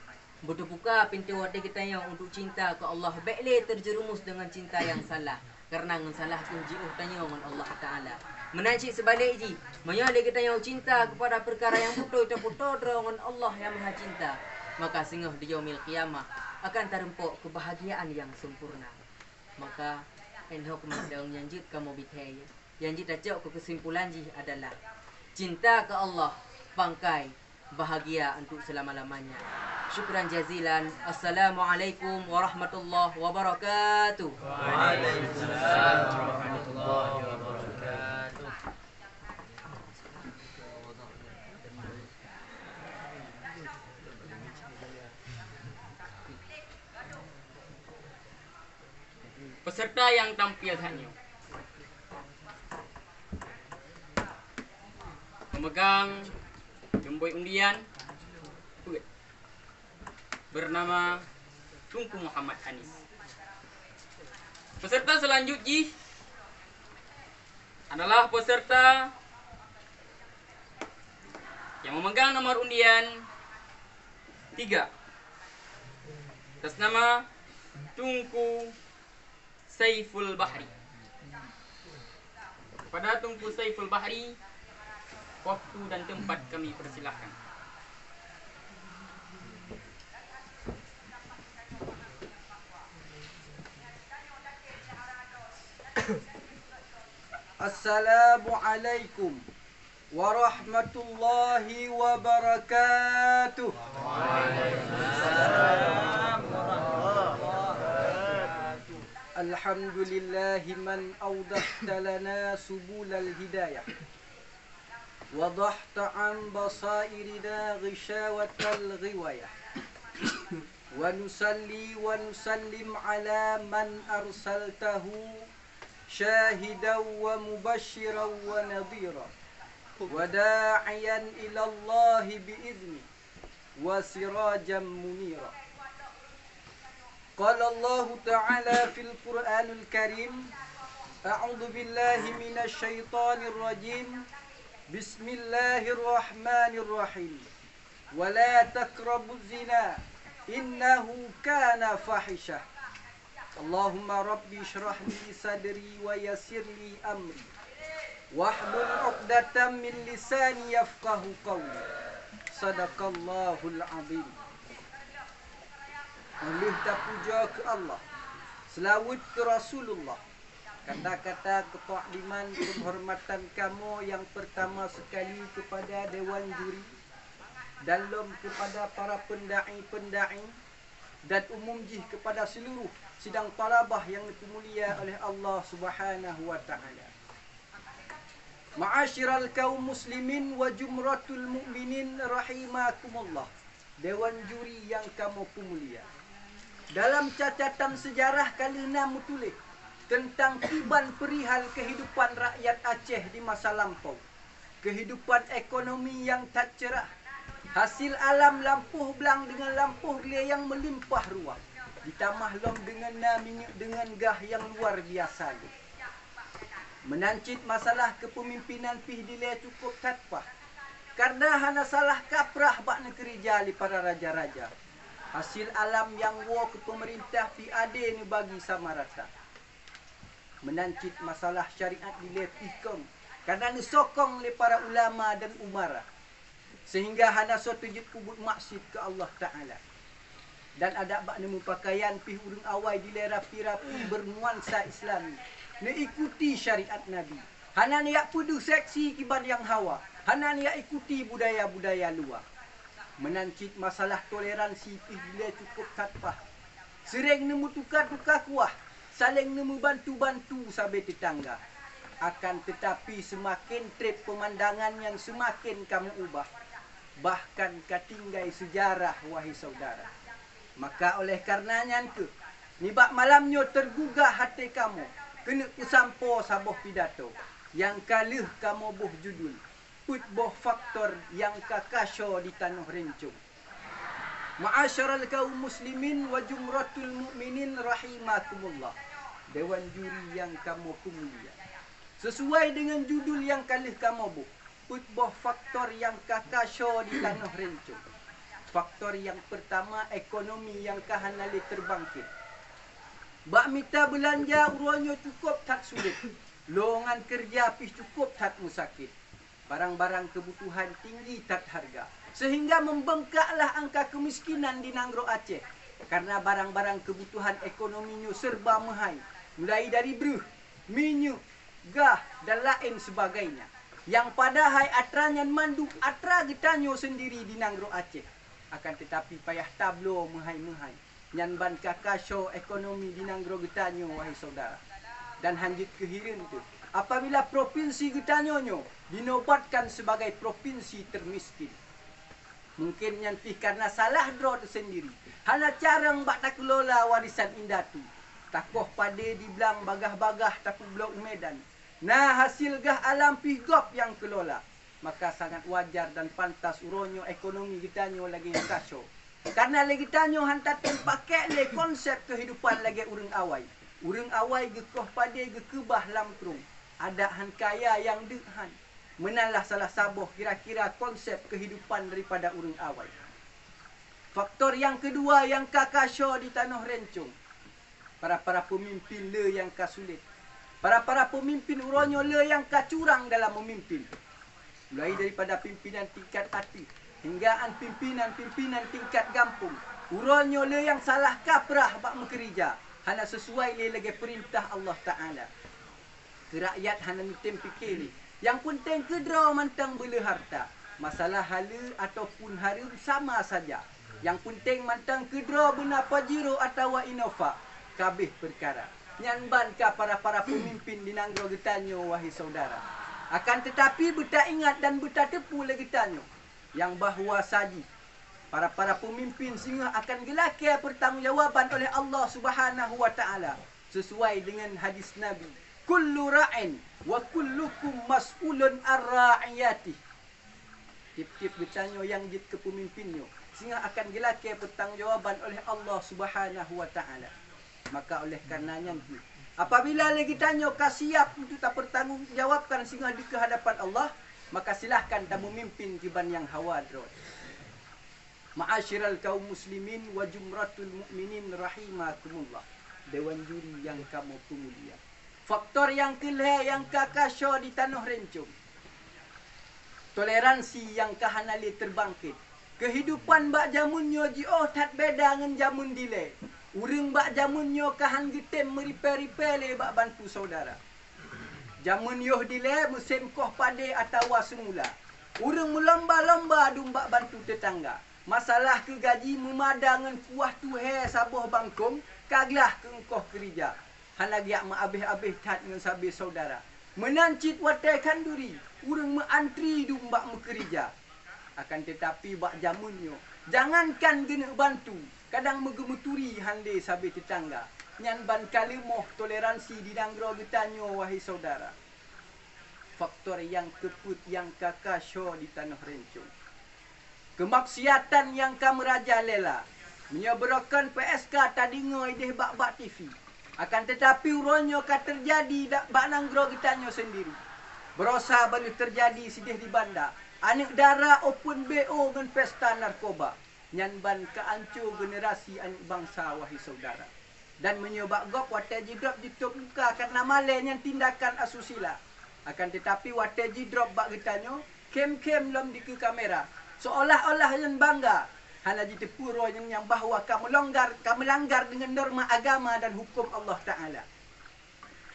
beuteubuka pintoe watée geutanyoe untuk cinta keu Allah, bék lé teujerumus deungon cinta nyang salah, kareuna ngon salah keuh jiôh tanyoe ngon Allah Taala. Meunan cit seubalek jih, meunyoe lé geutanyoe cinta keupada peukara nyang beutôi tapeutoe droe ngon Allah Nyang Maha Cinta, maka singoh di Yaumil Qiyamah akan tarumpok keubahagiaan nyang sempurna. Maka, inhok mantong nyang jeuet kamoe bithée, nyang jeuet tacok keu keusimpulan jih adalah, cinta keu Allah pangkai bahagia untuk selama-lamanya. Syukran jazilan. Assalamualaikum warahmatullahi wabarakatuh. Waalaikumsalam warahmatullahi wabarakatuh. Peserta nyang tampil saat nyoe, pemegang lumbôi undian peuet, bernama Teungku Muhammad Anis. Peserta selanjut jih adalah peserta yang memegang nomor undian tiga, atas nama Teungku Saiful Bahri. Kepada Teungku Saiful Bahri, waktu dan tempat kami persilahkan. Assalamualaikum warahmatullahi wabarakatuh. Waalaikumsalam warahmatullahi wabarakatuh. Alhamdulillahi man awdahta lana subulal hidayah. Wadahta an basairina ghisyawatal ghiwayah. Wa nusalli wa nusallim ala man arsaltahu syahidan wa mubasyiran wa nadhira, wa da'iyan ilallahi bi idhni, wa sirajan munira. Qala Allahu ta'ala fil Qur'anil Karim, a'udzu billahi minasy syaithanir rajim. Bismillahirrahmanirrahim. Wa la taqrabuz zina innahu kana fahisyah. Allahumma rabbi shrah li sadri wa yassir li amri. Wahlul uqdatam min lisani yafqahu qawli. Sadaqallahul azim. Ulih tapuja keu Allah, seulaweuet keu Rasulullah. Kata-kata keutakliman peunghormatan kamoe nyang peurtama seukali keupada dewan juri, dan lom keupada para peundai-peundai, dan umum jih keupada seuluruh sidang thalabah nyang dipeumulia oleh Allah Subhanahu wa Ta'ala. Ma'asyiral kaum muslimin wa jumratul mu'minin rahimakumullah, dewan juri nyang kamoe peumulia. Dalam catatan sejarah ka lheueh na meutuléh teuntang kiban peurihal keuhidupan rakyat Aceh di masa lampau. Keuhidupan ekonomi nyang that ceurah, Hasil alam lampôh blang deungon lampôh glé nyang meulimpah ruah, jitamah lom deungon na minyeuk deungon gah nyang luar biasa jih. Meunan cit masalah keupeumimpinan pih dilée cukôp that paih, kareuna hana salah kaprah bak neukeurija lé para raja-raja. Hasil alam nyang woe keu peumeurintah pih adé neubagi sama rata. Meunan cit masalah syariat dilée pih kong, kareuna neusokong lé para ulama dan umara, seuhingga hana soe teujeuet peubuet maksiet keu Allah Ta'ala. Dan adak bak neumeupakaian pih ureuëng awai dilée rapi-rapi bernuansa Islami, neuikuti syariat Nabi. Hana neujak peudeuh seksi kiban nyang hawa, hana neujak ikuti budaya-budaya luwa. Meunan cit masalah toleransi pih dilée cukôp that paih. Seuréng neumeutuka-tuka kuah, saléng neumeubantu-bantu sabe teutangga. Akan teutapi seumaken treb peumandangan nyan seumaken ka meu-ubah, bahkan ka tinggai seujarah, wahai syedara. Maka oleh kareuna nyan kheueh, nibak malam nyoe teugugah até kamoe keuneuk peusampoe saboh pidato nyang ka lheueh kamoe boh judul, Peuet Boh Faktor Nyang Ka Kashoe di Tanoh Rincong. Ma'asyiral kaum muslimin wa jumratul mukminin rahimakumullah, dewan juri nyang kamoe peumulia. Sisuai deungon judul nyang ka lheueh kamoe boh, peuet boh faktor nyang ka kashoe di tanoh Rincong. Faktor nyang peurtama, ekonomi nyang ka hana lé teubangkét. Bak mita beulanja uroe nyoe cukôp that sulet, lowongan keureuja pih cukôp that meusakét. Barang-barang keubutuhan tinggi that hareuga, seuhingga meubeungkaklah angka keumiskinan di nanggroe Aceh, kareuna barang-barang keubutuhan ekonomi nyoe seureuba meuhai, mulai dari breueh, minyeuk, gah, dan laén seubagainya, nyang padahai atra nyan mandum atra geutanyoe seundiri di nanggroe Aceh. Akan teutapi payah tabloe meuhai-meuhai, nyan ban ka kashoe ekonomi di nanggroe geutanyoe, wahai syedara. Dan hanjeuet keuhireuen teuh, apabila propinsi geutanyoe nyoe dinobatkan sibagai propinsi teumiskén. Mungken nyan pih kareuna salah droe teuseundiri, hana carông bak takeulola warésan indatu. Takoh padé di blang bagah-bagah tapeubloe u Medan, na hasé gah alam pih gob nyang keulola. Maka sangat wajar dan pantas uroe nyoe ekonomi geutanyoe lagée nyang kashoe. Kareuna lé geutanyoe han tatem pakék lé konsep keuhidupan lagée ureuëng awai. Ureuëng awai geukoh padé geukeubah lam krueng, adak han kaya nyang deuk han. Meunan lah salah saboh kira-kira konsep keuhidupan daripada ureuëng awai. Faktor nyang keudua nyang ka kashoe di tanoh Rincong, para-para peumimpén le nyang ka sulet. Para-para peumimpén uroe nyoe le nyang ka curang dalam meumimpén. Mulai daripada pimpinan tingkat ateueh, hingga an pimpinan-pimpinan tingkat gampông, uroe nyoe le nyang salah kaprah bak meukeurija, hana sisuai lé lagée peurintah Allah Ta'ala. Keu rakyat hana neutem pike lé. Nyang peunteng keudroe mantong beuleueh hareuta. Masalah haleue ataupun hareuem sama saja. Nyang peunteng mantong keudroe beuna Pajero atawa Innova, kabeh peukara nyan ban ka para-para peumimpén di nanggroe geutanyoe, wahai syedara. Akan teutapi beutaingat dan beutateupeue lé geutanyoe, nyang bahwa saji para-para peumimpén singoh akan geulakée peutanggong jawaban oleh Allah Subhanahu wa Ta'ala, sisuai deungon hadis Nabi, "Kullu ra'in wa kullukum mas'ulun ar ra'iyatih." Tieb-tieb geutanyoe nyang jeuet keu peumimpén nyoe singoh akan geulakée peutanggong jawaban oleh Allah Subhanahu wa Ta'ala. Maka oleh kareuna nyan kheueh, apabila lé geutanyoe ka siab untuk tapeurtanggong jawabkan singoh di keuhadapan Allah, maka silahkan tameumimpén kiban nyang hawa droe. Ma'asyiral kaum muslimin wa jumratul mukminin rahimakumullah, dewan juri nyang kamoe peumulia. Faktor nyang keulhée nyang ka kashoe di tanoh Rincong, toleransi nyang ka hana lé teubangkét. Keuhidupan bak jamén nyoe jiôh that beda ngon jamén dilée. Ureuëng bak jamén nyoe ka han geutem meuripée-ripée lé bak bantu syedara. Jamén yoh dilée musém koh padé atawa seumula, ureuëng meulomba-lomba dum bak bantu teutangga. Masalah keu gaji meumada ngon kuah tuhée saboh bangkong ka glah keu eukoh keurija. Hana geujak meuabéh-abéh that ngon sabe syedara. Meunan cit watée khanduri, ureuëng meuantri dum bak meukeurija. Akan teutapi bak jamén nyoe, jangankan geuneuk bantu, kadang meugeumeuturi han lé sabe teutangga. Nyan ban ka leumoh toleransi di nanggroe geutanyoe, wahai syedara. Faktor nyang keupeuet nyang ka kashoe di tanoh Rincong. Keumaksiatan nyang ka meurajalela. Meunyoe beurokon P S K tadeungoe ideh bak-bak T V, akan teutapi uroe nyoe ka teujadi da-, bak nanggroe geutanyoe seundiri. Barosa ban lheueh teujadi sideh di Banda, aneuëk dara open B O ngon pesta narkoba. Nyan ban ka anco generasi aneuëk bansa, wahai syedara. Dan meunyoe bak gob watée jidrop jitôb muka kareuna malée, nyan tindakan asusila. Akan teutapi watée jidrop bak geutanyoe, khém-khém lom dikeue kamera, seolah-olah nyan bangga, hana jiteupeue droe nyan nyang bahwa ka meulonggar, ka meulanggar deungon norma agama dan huköm Allah Taala.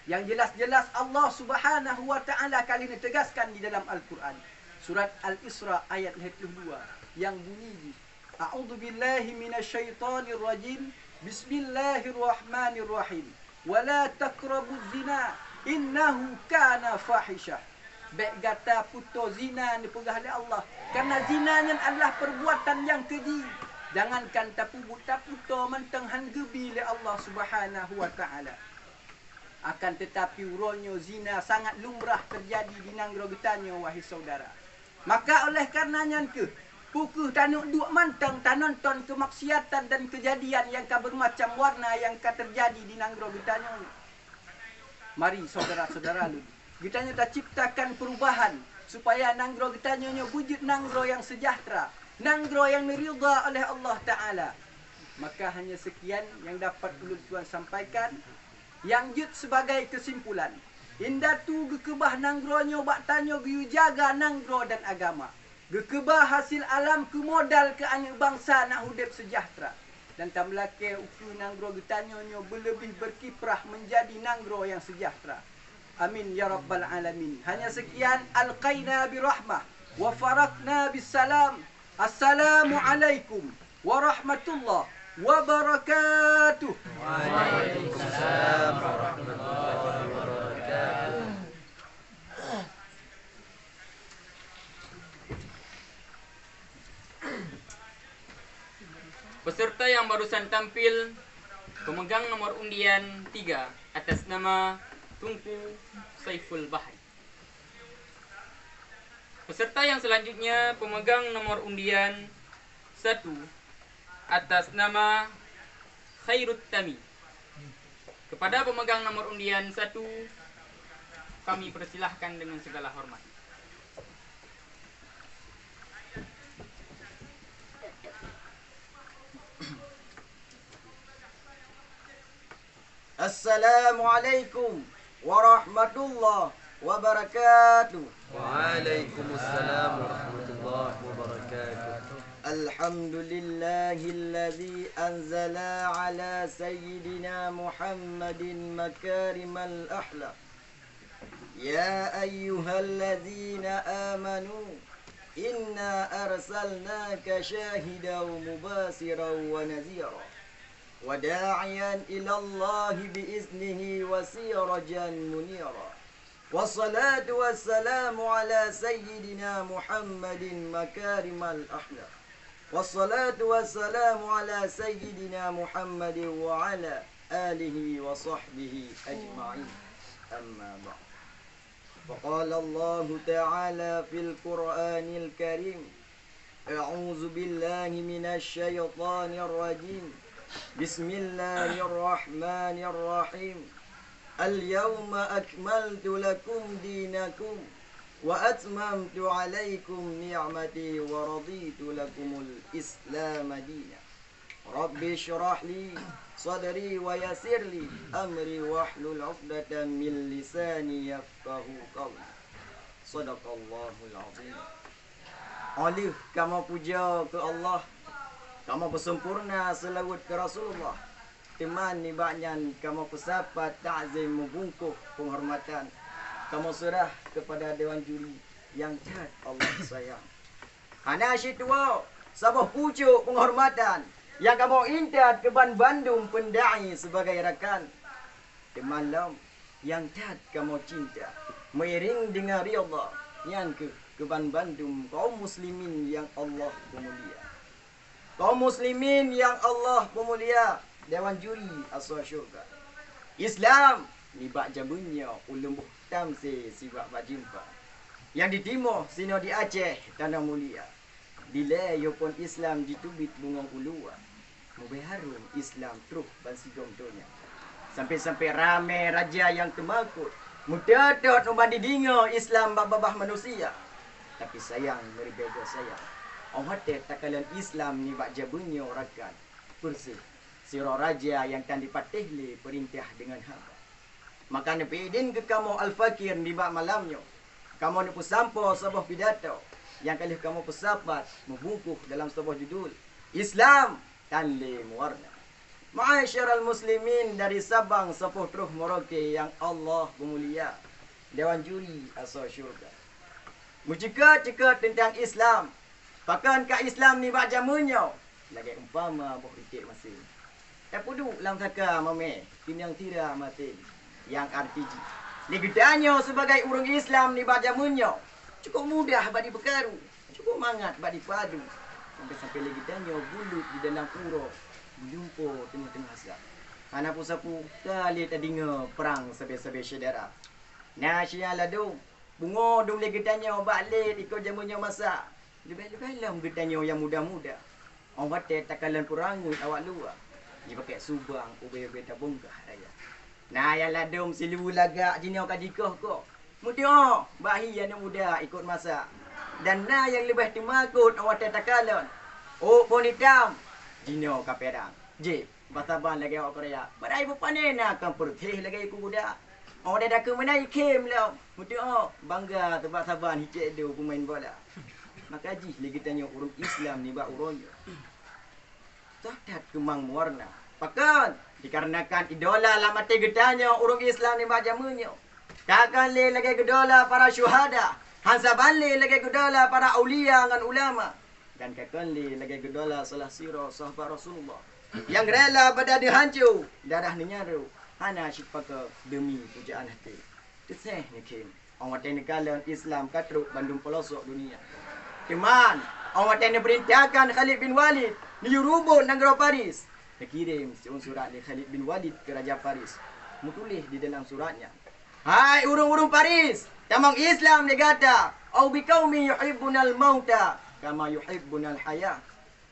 Nyang jeulaih-jeulaih Allah Subhanahu wa Taala ka lheueh neuteugaskan di dalam Al-Qur'an, surat Al-Isra ayat lhée ploh dua, nyang bunyi jih, "A'udzubillahi minasyaitonirrajim. Bismillahirrahmanirrahim. Wala taqrabuz zina, innahu kana fahisyah." Bék gata putôh zina, neupeugah lé Allah, kareuna zina nyan adalah peurbuatan nyang keuji. Jangankan tapeubuet, taputôh mantong han geubi lé Allah Subhanahu wa Taala. Akan teutapi uroe nyoe zina sangat lumrah teujadi di nanggroe geutanyoe, wahai syedara. Maka oleh kareuna nyan kheueh, peu kheueh taneuk duek mantong tanonton keumaksiatan dan keujadian nyang ka beumacam warna nyang ka teujadi di nanggroe geutanyoe nyoe? Mari, syedara-syedara lôn, geutanyoe taciptakan peurubahan supaya nanggroe geutanyoe nyoe beujeuet nanggroe nyang seujahteura, nanggroe nyang neuridha oleh Allah Taala. Maka hanya seukian nyang dapat ulôn tuan sampaikan. Nyang jeuet sibagai keusimpulan, indatu geukeubah nanggroe nyoe bak tanyoe geuyue jaga nanggroe dan agama. Geukeubah hasil alam keu modal keu aneuëk bansa na udeb seujahteura. Dan tameulakée ukeue nanggroe geutanyoe nyoe beuleubeh beukiprah meunjadi nanggroe nyang seujahteura. Amin ya rabbal alamin. Hanya seukian, alqaina birahmah wa faraqna bisalam. Assalamualaikum warahmatullahi wabarakatuh. Waalaikumsalam warahmatullahi wabarakatuh. Peserta yang barusan tampil, pemegang nomor undian tiga atas nama Teungku Saiful Bahri. Peserta yang selanjutnya pemegang nomor undian satu atas nama Khairut Tami. Kepada pemegang nomor undian satu, kami persilahkan dengan segala hormat. Assalamualaikum warahmatullahi wabarakatuh. Waalaikumsalam warahmatullahi wabarakatuh. Alhamdulillahilladzi anzala ala sayyidina Muhammadin makarimal akhlaq. يا أيها الذين آمنوا إنا أرسلناك شاهدا ومبشرا ونذيرا وداعيا إلى الله بإذنه وسراجا منيرا. والصلاة والسلام على سيدنا محمد مكارم الأخلاق. والصلاة والسلام على سيدنا محمد وعلى آله وصحبه أجمعين. أما بعد. فقال الله تعالى في القرآن الكريم: أعوذ بالله من الشيطان الرجيم. بسم الله الرحمن الرحيم. اليوم أكملت لكم دينكم وأتممت عليكم نعمتي ورضيت لكم الإسلام دينا. رب اشرح لي صدري ويسر لي أمري واحلل عقدة من لساني يفقهوا قولي. صدق الله العظيم. Óh lheueh kamoe puja keu Allah, kamoe peusempurna seulaweuet keu Rasulullah, teuma nibak nyan kamoe peusapat takzim meubungkôh peunghormatan kamoe seurah keupada dewan juri nyang that Allah sayang. Hana situwoe saboh pucôk peunghormatan nyang kamoe intat keu banmandum peundai sibagai rakan. Teuma lom nyang that kamoe cinta, meuiréng deungon ridha, nyan kheueh keu banmandum kaum muslimin nyang Allah peumulia. Kaum muslimin nyang Allah peumulia, dewan juri asoe syeuruga. Islam nibak jamén nyoe ulôn boh tamsé sibak bak jeumpa, nyang jitimoh sinoe di Aceh tanoh mulia. Dilée yoh phon Islam jiteubiet bungöng u luwa, mubée harôm Islam troh bansigom donya. Sampai-sampai ramé raja nyang teumakot, meuteutôt ngon ban dideungoe Islam bak babah manusia. Tapi sayang, meuribée sayang, óh watée takalon Islam nibak jameun nyoe rakan, peureuséh sidroe raja nyang tan jipatéh lé peurintah deungon haba. Maka neupeuidin keu kamoe al-fakir nibak malam nyoe, kamoe neupeusampoe saboh pidato nyang ka lheueh kamoe peusapat meubungkôh dalam saboh judul, Islam tan lé meuwarna. Ma'asyiral muslimin dari Sabang sampoe troh Merauke nyang Allah peumulia, dewan juri asoe syeuruga. Meuceukeut-ceukeut teuntang Islam, pakon ka Islam nibak jameun nyoe? Lagée umpama boh iték masin. Tapeuduek lam saka mamé, keunong sira maté. Nyang arti jih, lé geutanyoe sibagai ureuëng Islam nibak jameun nyoe, cukup mudah bak jipeukaru, cukup mangat bak jipeuadu. Sampai-sampai lé geutanyoe bulut di dalam uroe, meulumpoe teungoh-teungoh asa. Hana peue-sapeue ka lé tadeungoe prang sabe-sabe syedara. Na sia ladôm, pungo dum lé geutanyoe bak lé dikeue jameun nyoe masa. Leubeh-leubeh lom geutanyoe nyang muda-muda, óh watée takalon peurangui awak luwa, jipakée subang ubée-ubée tabongkah raya. Na nyang ladôm siluweue lagak jinoe ka jikoh-koh, meutuoh bak hi aneuëk muda ikot masa. Dan na nyang leubeh teumakot óh watée takalon ôk phon itam, jinoe ka pirang. Jih, bak saban lagée awak Korea, padahai beupané na kon peureuséh lagée iku guda. Óh watée takheun meunan ikhém lom, meutuoh bangga teubak saban hicék do peumain bola. Maka jih lé geutanyoe ureuëng Islam nibak uroe nyoe, soe that keumang meuwarna. Pakon? Dikarenakan idola lam até geutanyoe ureuëng Islam nibak jameun nyoe, ka kon lé lagée geudola para syuhada, han saban lé lagée geudola para aulia ngon ulama. Dan ka kon lé lagée geudola salah sidroe sahabat Rasulullah nyang rela badan neuhanco, darah neunyaru, hana cit pakon deumi pujaan até. Teuséh neukhém, óh watée neukalon Islam ka trok bandum peulosok dunia. Teuma, óh watée neupeurintahkan Khalid bin Walid neuyue rubot nanggroe Paris, neukirém siôn surat lé Khalid bin Walid keu raja Paris. Meutuléh di dalam surat nyan, "Hai ureuëng-ureuëng Paris, tamong Islam lé gata, au biqaumi yuhibbunal mauta kama yuhibbunal hayah."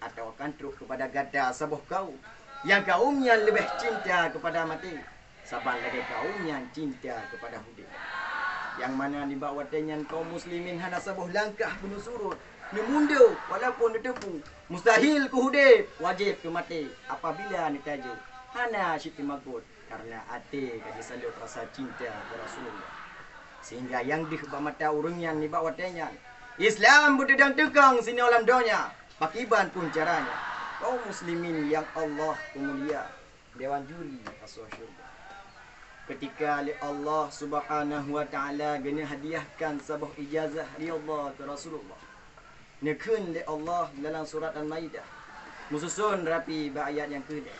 Atawa kan trok keupada gata saboh kaum, nyang kaum nyan leubeh cinta keupada maté, saban lagée kaum nyan cinta keupada udeb. Nyang mana nibak watée nyan kaum muslimin hana saboh langkah peuneuk surot, neumundô, walaupun neuteupeue mustahil keu udeb, wajéb keu maté apabila neutajo. Hana cit teumakot, kareuna até ka jisalot rasa cinta keu Rasulullah. Sehingga nyang deuh bak mata ureuëng nyan nibak watée nyan, Islam beuteudong teukong sinoe lam donya. Pakriban pun caranya, kaum muslimin nyang Allah peumulia, dewan juri asoe syeuruga. Keutika lé Allah Subhanahu wa Ta'ala geuneuk hadiahkan saboh ijazah ridha keu Rasulullah, neukheun lé Allah dalam surat Al-Maidah, meususon rapi bak ayat nyang keulhée,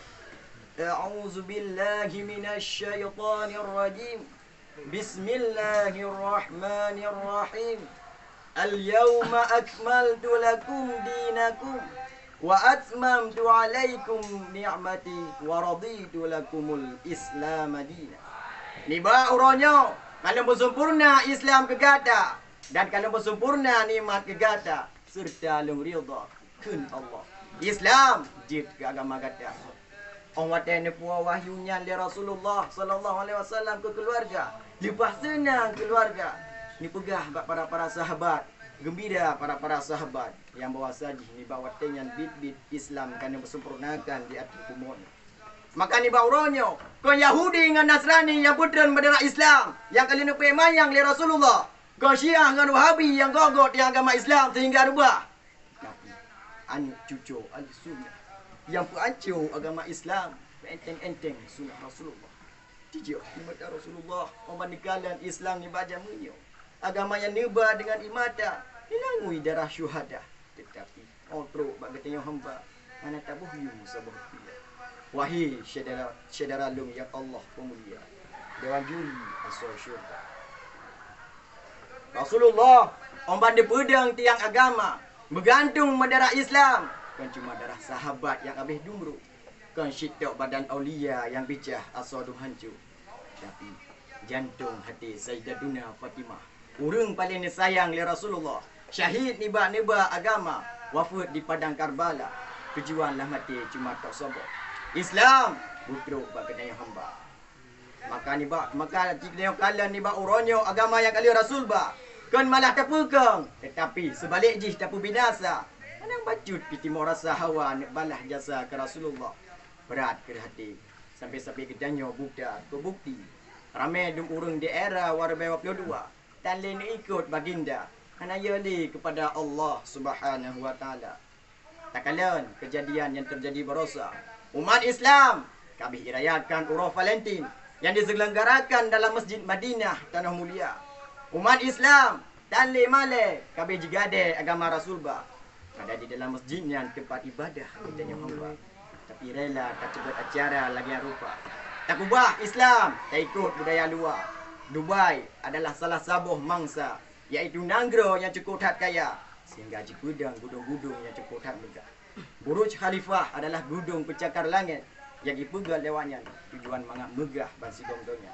"A'udzubillahi minasyaitonirrajim. Bismillahirrahmanirrahim. Al-yauma akmaltu lakum dinakum wa atmamtu alaikum ni'mati wa raditu lakumul Islama dina." Nibak uroe nyoe ka lôn peusampoereuna Islam keu gata, dan ka lôn peusampoereuna nikmat keu gata, seureuta lôn ridha, kheun Allah, Islam jeuet keu agama gata. Óh watée neupuwoe wahyu nyan lé Rasulullah sallallahu alaihi wasallam keu keuluwarga, leupah seunang keuluwarga, neupeugah bak para-para sahabat, geumbira para-para sahabat, nyang bahwasa jih nibak watée nyan biet-biet Islam ka neupeusempurnakan di ateueh bumoe nyoe. Maka nibak uroe nyoe, kon Yahudi ngon Nasrani nyang peutreun bendera Islam nyang ka lheueh neupeuék manyang lé Rasulullah, kon Syiah ngon Wahabi nyang göt-göt nyang agama Islam sehingga reubah. Tapi, aneuëk cucoe Ahli Sunnah nyang peuhanco agama Islam, enteng-enteng sunnah Rasulullah. Jijok di mata Rasulullah, óh ban neukalon Islam nibak jameun nyoe, agama nyang neuba deungon ie mata, neulangui darah syuhada. Teutapi, óh trok bak geutanyoe hamba, hana taboh yum saboh rupiah. Wahé syedara, syedara lôn nyang Allah peumulia, dewan juri asoe syeuruga. Rasulullah, óh ban neupeudong tiang agama, meugantung bendera Islam, kon cuma darah sahabat nyang habéh dumbrok, kon cit tok badan aulia nyang bicah asoe dum hanco. Tapi, jantong haté Sayyidatuna Fatimah, ureuëng paleng neusayang lé Rasulullah, syahid nibak neuba agama, Wafeuet di padang Karbala, tujuan lam até cuma tok sombong. Islam beutrok bak geutanyoe hamba. Maka nibak, maka geutanyoe kalon nibak uroe nyoe agama nyang ka lheueh Rasul ba, kon malah tapeukong, teutapi seubalek jih tapeubinasa. Meunan bacut pih timoh rasa hawa neuk balaih jasa keu Rasulullah. Brat keu até, sampai-sampai geutanyoe buta keu bukti. Ramé dum ureuëng di era wareubai dua puluh dua, tan lé neuikot baginda, hana yö lé keupada Allah Subhanahu wa Taala. Takalon keujadian nyang teujadi barosa. Umat Islam ka abéh irayakan uroe Valentine nyang diseulenggarakan dalam Masjid Madinah Tanoh Mulia. Umat Islam tan lé malée ka abéh jigadée agama Rasul ba. Padahai di dalam masjid nyan teumpat ibadah geutanyoe hamba, tapi rela ka teubiet acara lagée rupa. Takubah Islam, taikot budaya luwa. Dubai adalah salah saboh mangsa, yaitu nanggroe nyang cukôp that kaya, sehingga jipeudong gudong-gudong nyang cukôp that meugah. Burj Khalifah adalah gudong peucakar langét nyang jipeugét lewat nyan, tujuan mangat meugah bansigom donya.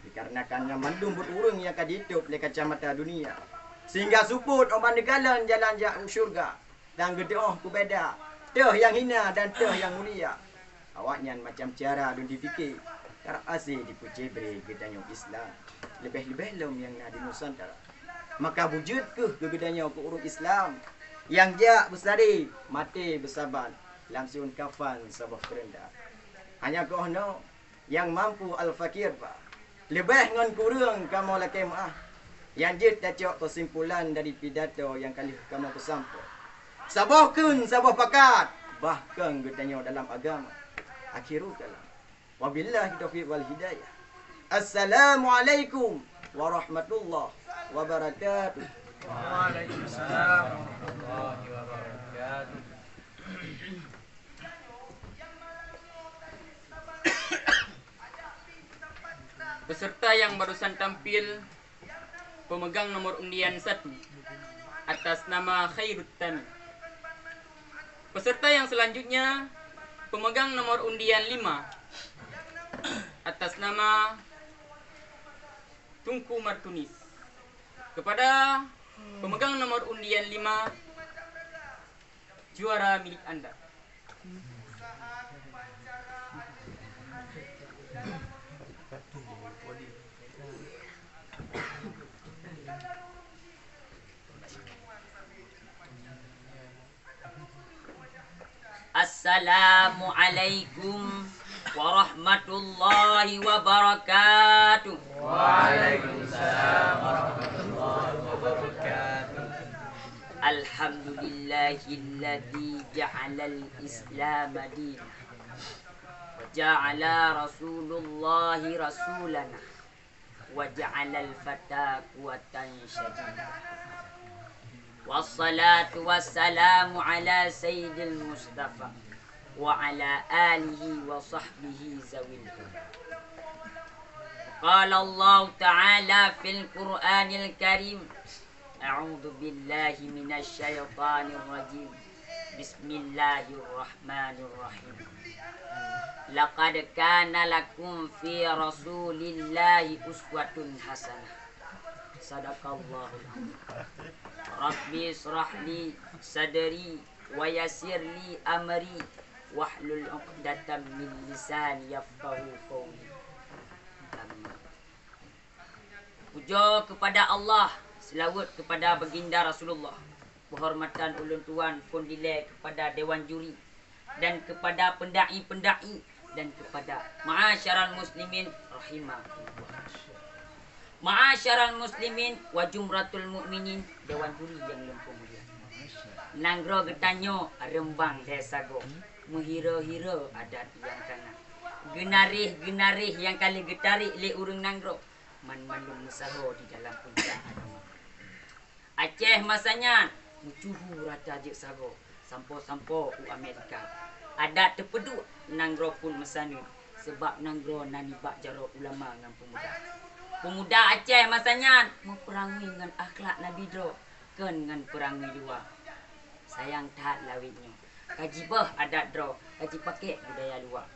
Dikarenakan nyan mandum buet ureuëng nyang ka jitôb lé kacamata dunia, sehingga seupôt óh ban neukalon jalan jak u syeuruga, dan geutu'oh peubeda teuh nyang hina dan teuh nyang mulia. Awaknyan macam cara dum jipike, karab hase jipeucébré geutanyoe Islam, leubeh-leubeh lom nyang na di Nusantara. Maka beujeuet kheueh keu geutanyoe keu ureuëng Islam nyang jak beusaré, maté beusaban lam siueun kafan saboh keureunda. Hanya keuh noe nyang mampu al-fakir ba. Leubeh ngon kureueng kamoe lakée meuáh, nyang jeuet tacok keusimpulan dari pidato nyang ka lheueh kamoe peusampoe. Saboh kheun saboh pakat, bahkan geutanyoe dalam agama. Akhiru kalam. Wabillahi taufiq wal hidayah. Assalamualaikum warahmatullahi wabarakatuh. Waalaikumsalam warahmatullahi wabarakatuh. Peserta yang barusan tampil, pemegang nomor undian satu, atas nama Khairut Tamim. Peserta yang selanjutnya, pemegang nomor undian lima, atas nama Tungku Martunis. Kepada pemegang nomor undian lima, juara milik anda. Assalamualaikum warahmatullahi wabarakatuh. Waalaikumsalam warahmatullahi wabarakatuh. Alhamdulillahilladzi ja'alal Islam dina, wa ja'ala Rasulullahi rasulana, wa ja'alal fata quwwatan syadida. Wassalatu wassalamu ala sayyidil Mustafa wa ala alihi wa sahbihi zawil huda. Qala Allahu ta'ala fil Qur'anil Karim, a'udzu billahi minasy syaithanir rajim. Bismillahirrahmanirrahim. Laqad kana lakum fi Rasulillahi uswatun hasanah. Sadaqallahul azim. Rabbi israh li sadri wa yassir li amri wahlul 'uqdatam min lisani yafqahu qauli. Amin. Pujoe keupada Allah, seulaweuet keupada Baginda Rasulullah, peuhormatan ulôn tuan phon dilée keupada dewan juri dan keupada peundai-peundai dan keupada ma'asyiral muslimin rahimakumullah. Ma'asyiral muslimin wa jumratul mukminin, dewan juri nyang lôn peumulia. Nanggroe geutanyoe reumbang lhée sagoe, meuhiro-hiro adat nyang ka na. Geunaréh-geunaréh nyang ka lheueh geutarek lé ureuëng nanggroe, banmandum meusagoe di dalam puncak agama. Aceh masa nyan meucuhu rata jeuet sagoe, sampoe-sampoe u Amerika. Adat teupeuduek, nanggroe phon meusaneut, sabab nanggroe na nibak jaroe ulama ngon peumuda. Peumuda Aceh masa nyan meupeurangui ngon akhlak Nabi droe, kon ngon peurangui luwa. Sayang that lawét nyoe, ka jiböh adat droe, ka jipakék budaya luwa.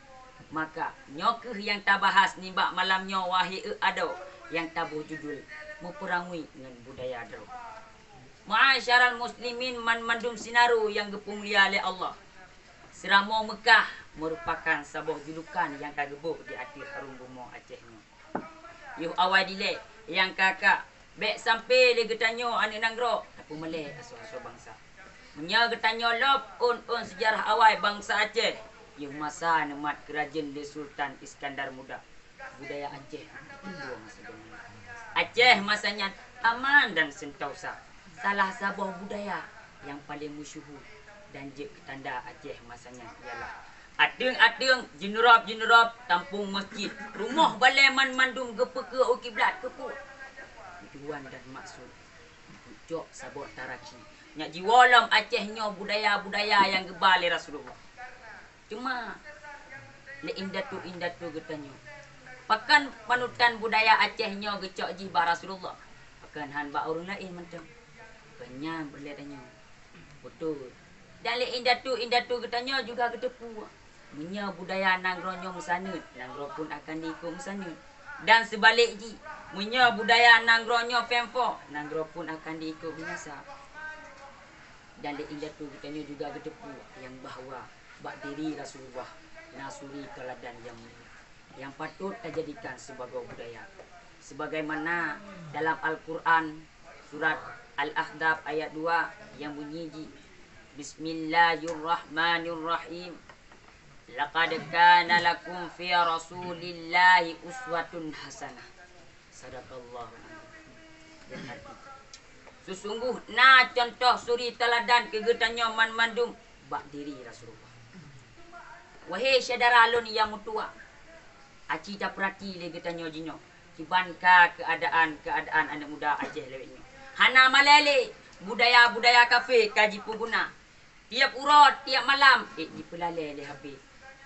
Maka, nyoe kheueh nyang tabahas nibak malam nyoe, wahé eu adoe, nyang taboh judul Meupeurangui ngon Budaya Droe. Ma'asyiral muslimin, banmandum sinaru nyang geupeumulia lé Allah. Seuramoe Meukah meurupakan saboh julukan nyang ka geuboh di ateueh hareuem bumoe Aceh nyoe. Yoh awai dilée nyang ka-ka, bék sampoe lé geutanyoe aneuëk nanggroe tapeumalée asoe-asoe bansa. Meunyoe geutanyoe lom ôn-ôn seujarah awai bansa Aceh, yoh masa neumat keurajeuen lé Sultan Iskandar Muda, budaya Aceh tumbuh masa jameun. Aceh masa nyan aman dan sentosa, salah saboh budaya nyang paleng meusyeuhu dan jeuet keu tanda Aceh masa nyan ialah ateueng-ateueng, jeuneurab-jeuneurab, tampông, meuseujid, rumoh balée, banmandum geupeukeue u kiblat. Keupeue tujuan dan maksud? Cok saboh taraki nyang jiwoe lom Aceh nyoe budaya-budaya nyang geuba lé Rasulullah. Teuma lé indatu-indatu geutanyoe, pakon panutan budaya Aceh nyoe geucok jih bak Rasulullah, pakon hán bak ureuëng laén mantong? Pakon nyan peureulée tanyoe? Beutôi. Dan lé indatu-indatu geutanyoe juga geuteupeue, meunyoe budaya nanggroe nyoe meusaneut, nanggroe pun akan diikot meusaneut. Dan seubalek jih, meunyoe budaya nanggroe nyoe feumpok, nanggroe pun akan diikot binasa. Dan lé indatu geutanyoe juga geuteupeue nyang bahwa bak diri Rasulullah na suri teuladan nyang mulia, nyang patôt tajadikan sibagoe budaya. Sebagaimana dalam Al-Quran, surat Al-Ahzab ayat dua nyang bunyi jih, "Bismillahirrahmanirrahim. Laqad kana lakum fi Rasulillahi uswatun hasanah." Sadaqallahu azim. Nyang arti, sesungguh na cuntoh suri teuladan keu geutanyoe banmandum bak diri Rasulullah. Wahé syedara lôn nyang meutuwa, aci tapeurati lé geutanyoe jinoe kiban ka keuadaan-keuadaan aneuëk muda Aceh lawét nyoe. Hana malée lé, budaya-budaya kafé ka jipeuguna. Tieb uroe, tieb malam, ék jipeulalée lé H P.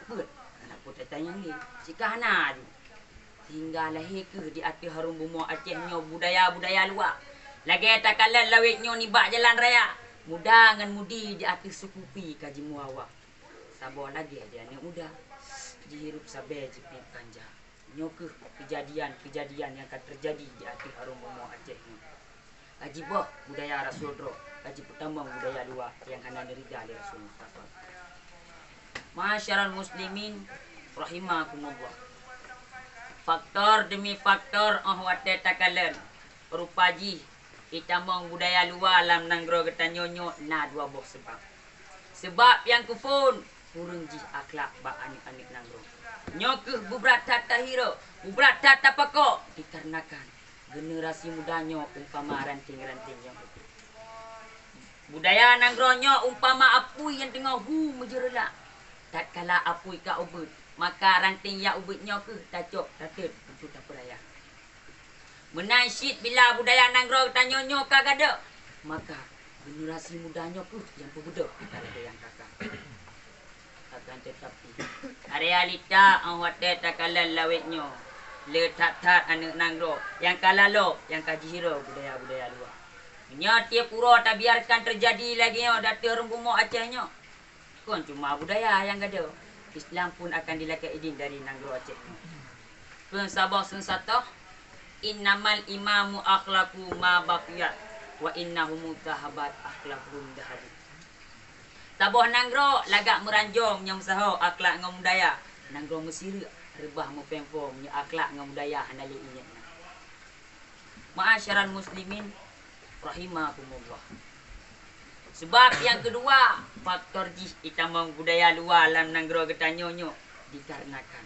Beuet, hana peue tatanyong lé, cit ka hana ju. Sehingga lahé kheueh di ateueh hareuem bumoe Aceh nyoe budaya-budaya luwa. Lagée takalon lawét nyoe nibak jalan raya, muda ngon mudi di ateueh sukupi ka jimuwa-wa. Saboh lagée di aneuëk muda, jihirup sabe jipiep ganja. Nyoe kheueh keujadian-keujadian nyang ka teujadi di ateueh hareuem bumoe Aceh nyoe. Ka jiboh budaya Rasul droe, ka jipeutamong budaya luwa nyang hana neurida lé Rasul Mustafa. Ma'asyiral muslimin rahimakumullah. Faktor demi faktor óh watée takalon, rupa jih itamong budaya luwa lam nanggroe geutanyoe nyoe na dua boh seubab. Seubab nyang keuphon, kureueng jih akhlak bak aneuëk-aneuëk nanggroe. Nyoe kheueh beubrat that tahiro, beubrat that tapako, dikarenakan generasi muda nyoe umpama ranting-ranting nyang ubit. Budaya nanggroe nyoe umpama apui nyang teungoh hu meujeureulak. Tatkala apui ka ubit, maka ranting nyang ubit nyoe kheueh tacok, tatet, untuk tapeuraya. Meunan cit bila budaya nanggroe tanyoe nyoe ka gadôh, maka generasi muda nyoe kheueh nyang peubeudôh ata lagée nyang ka-ka. Akan teutapi, realita óh watée takalon lawét nyoe, le that-that aneuëk nanggroe nyang ka lalo nyang ka jihiro budaya-budaya luwa. Meunyoe tieb uroe tabiarkan teujadi lagée nyoe di ateueh hareuem bumoe Aceh nyoe, kon cuma budaya nyang gadôh, Islam pun akan dilakée idin dari nanggroe Aceh nyoe. Kheun saboh seunsato, "Innamal imamu akhlaqu ma baqiyat, wa innahumu dhahabat akhlaquhum dhahabu." Saboh nanggroe lagak meuranjong nyang meusaho akhlak ngon budaya, nanggroe meusireuk reubah meupéng-péng meunyoe akhlak ngon budaya hana lé ingat na. Ma'asyiral muslimin rahimakumullah. Seubab nyang keudua, faktor jih itamong budaya luwa lam nanggroe geutanyoe nyoe dikarenakan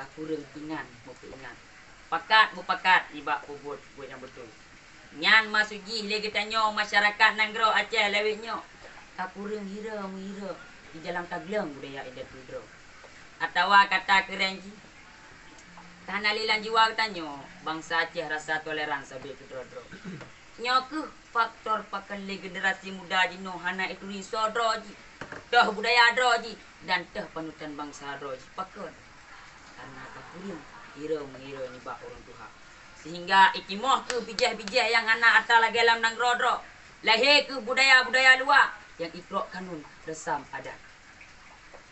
ka kureueng ingat meupeuingat, pakat meupakat nibak peubuet-peubuet nyang beutôi. Nyan maksud jih lé geutanyoe masyarakat nanggroe Aceh lawét nyoe ka kureueng hiro meuhiro di dalam tagleueng budaya indatu droe. Atawa kata keureueng jih, ka hana lé lam jiwa geutanyoe bansa Aceh rasa toleran sabe keudroe-droe. Nyoe kheueh faktor pakon lé generasi muda jinoe hana ituri soe droe jih, toh budaya droe jih, dan toh panutan bansa droe jih. Pakon? Karena ka kureueng hiro meuhiro nibak ureuëng tuha. Sehingga itimoh kheueh bijéh-bijéh nyang hana atra lagée lam nanggroe droe. Lahé kheueh budaya-budaya luwa nyang itrok kanun reusam adat.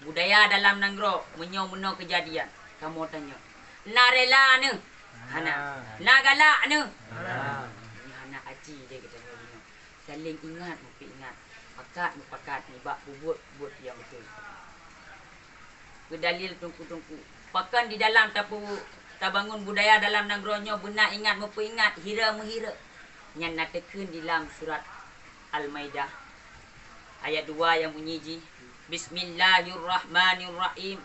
Budaya dalam nanggroe meunyoe meunoe keujadian, kamoe tanyoe, na rela neuh? Hana. Na galak neuh? Hana. Nyoe hana aci lé geutanyoe jinoe. Saléng ingat meupeuingat, pakat meupakat nibak peubuet buet nyang beutôi. Peudalil teungku-teungku, pakon di dalam tapeu-, tabangun budaya dalam nanggroe nyoe beuna ingat meupeuingat, hira meuhira. Nyan na teukeun di lam surat Al-Maidah ayat dua nyang bunyi jih, "Bismillahirrahmanirrahim.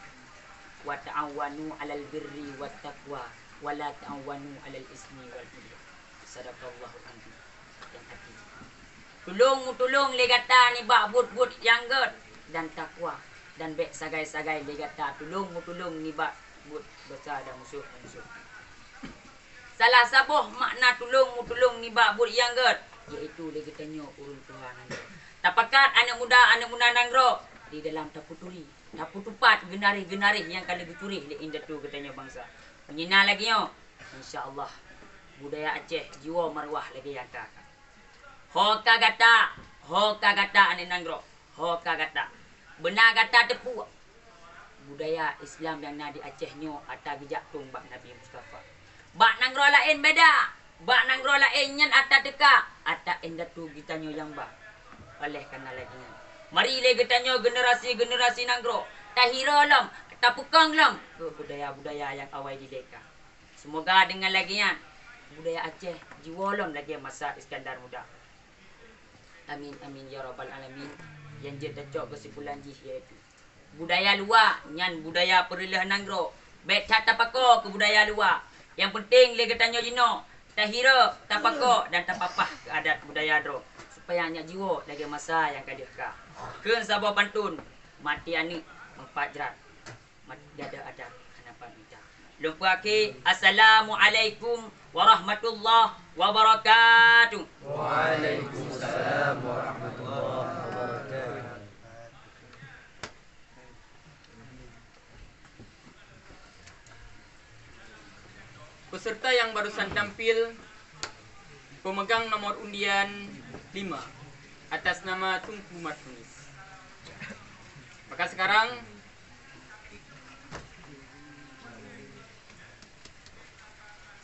Wa ta'awanu 'alal birri wat taqwa, wa la ta'awanu 'alal ismi wal 'udwan." Sadaqallahul azim. Nyang arti jih, tulông meutulông lé gata nibak buet-buet nyang gét dan takwa, dan bék sagai-sagai lé gata tulông meutulông nibak buet desya dan musuh-musuh. Salah saboh makna tulông meutulông nibak buet nyang gét, yaitu lé geutanyoe ureuëng tuha nanggroe. Tapakat aneuëk muda, aneuëk muda nanggroe di dalam tapeuturi, tapeutupat geunaréh-geunaréh nyang ka lheueh geuturéh lé indatu geutanyoe bansa. Meunyoe na lagée nyoe, insya Allah, budaya Aceh jiwoe maruah lagée nyang ka. Ho ka gata, ho ka gata aneuëk nanggroe, ho ka gata. Beuna gata teupeue, budaya Islam nyang na di Aceh nyoe ata geujak tueng bak Nabi Mustafa. Bak nanggroe laén beda. Bak nanggroe laén nyan ata teuka, ata indatu geutanyoe nyang ba. Oleh karena lagée nyan, mari lé geutanyoe generasi-generasi nanggroe, tahiro lom, tapeukong lom keu budaya-budaya nyang awai dilée ka. Seumoga deungon lagée nyan, budaya Aceh jiwoe lom lagée masa Iskandar Muda. Amin, amin, ya rabbal alamin. Nyang jeuet tacok keusimpulan jih, yaitu budaya luwa nyan budaya peureuleueh nanggroe. Bék that tapakoe keu budaya luwa. Nyang peunteng lé geutanyoe jinoe tahiro, tapakoe dan tapapah keu adat budaya droe, supaya nyak jiwoe lagée masa nyang ka deuh ka. Kheun saboh pantôn, maté aneuëk meupat jrat. Mat-, gada adat hana pamita. Lôn peuakhé, assalamualaikum warahmatullahi wabarakatuh. Waalaikumsalam warahmatullahi wabarakatuh. Peserta yang barusan tampil pemegang nomor undian lima atas nama Teungku Martinus. Maka sekarang,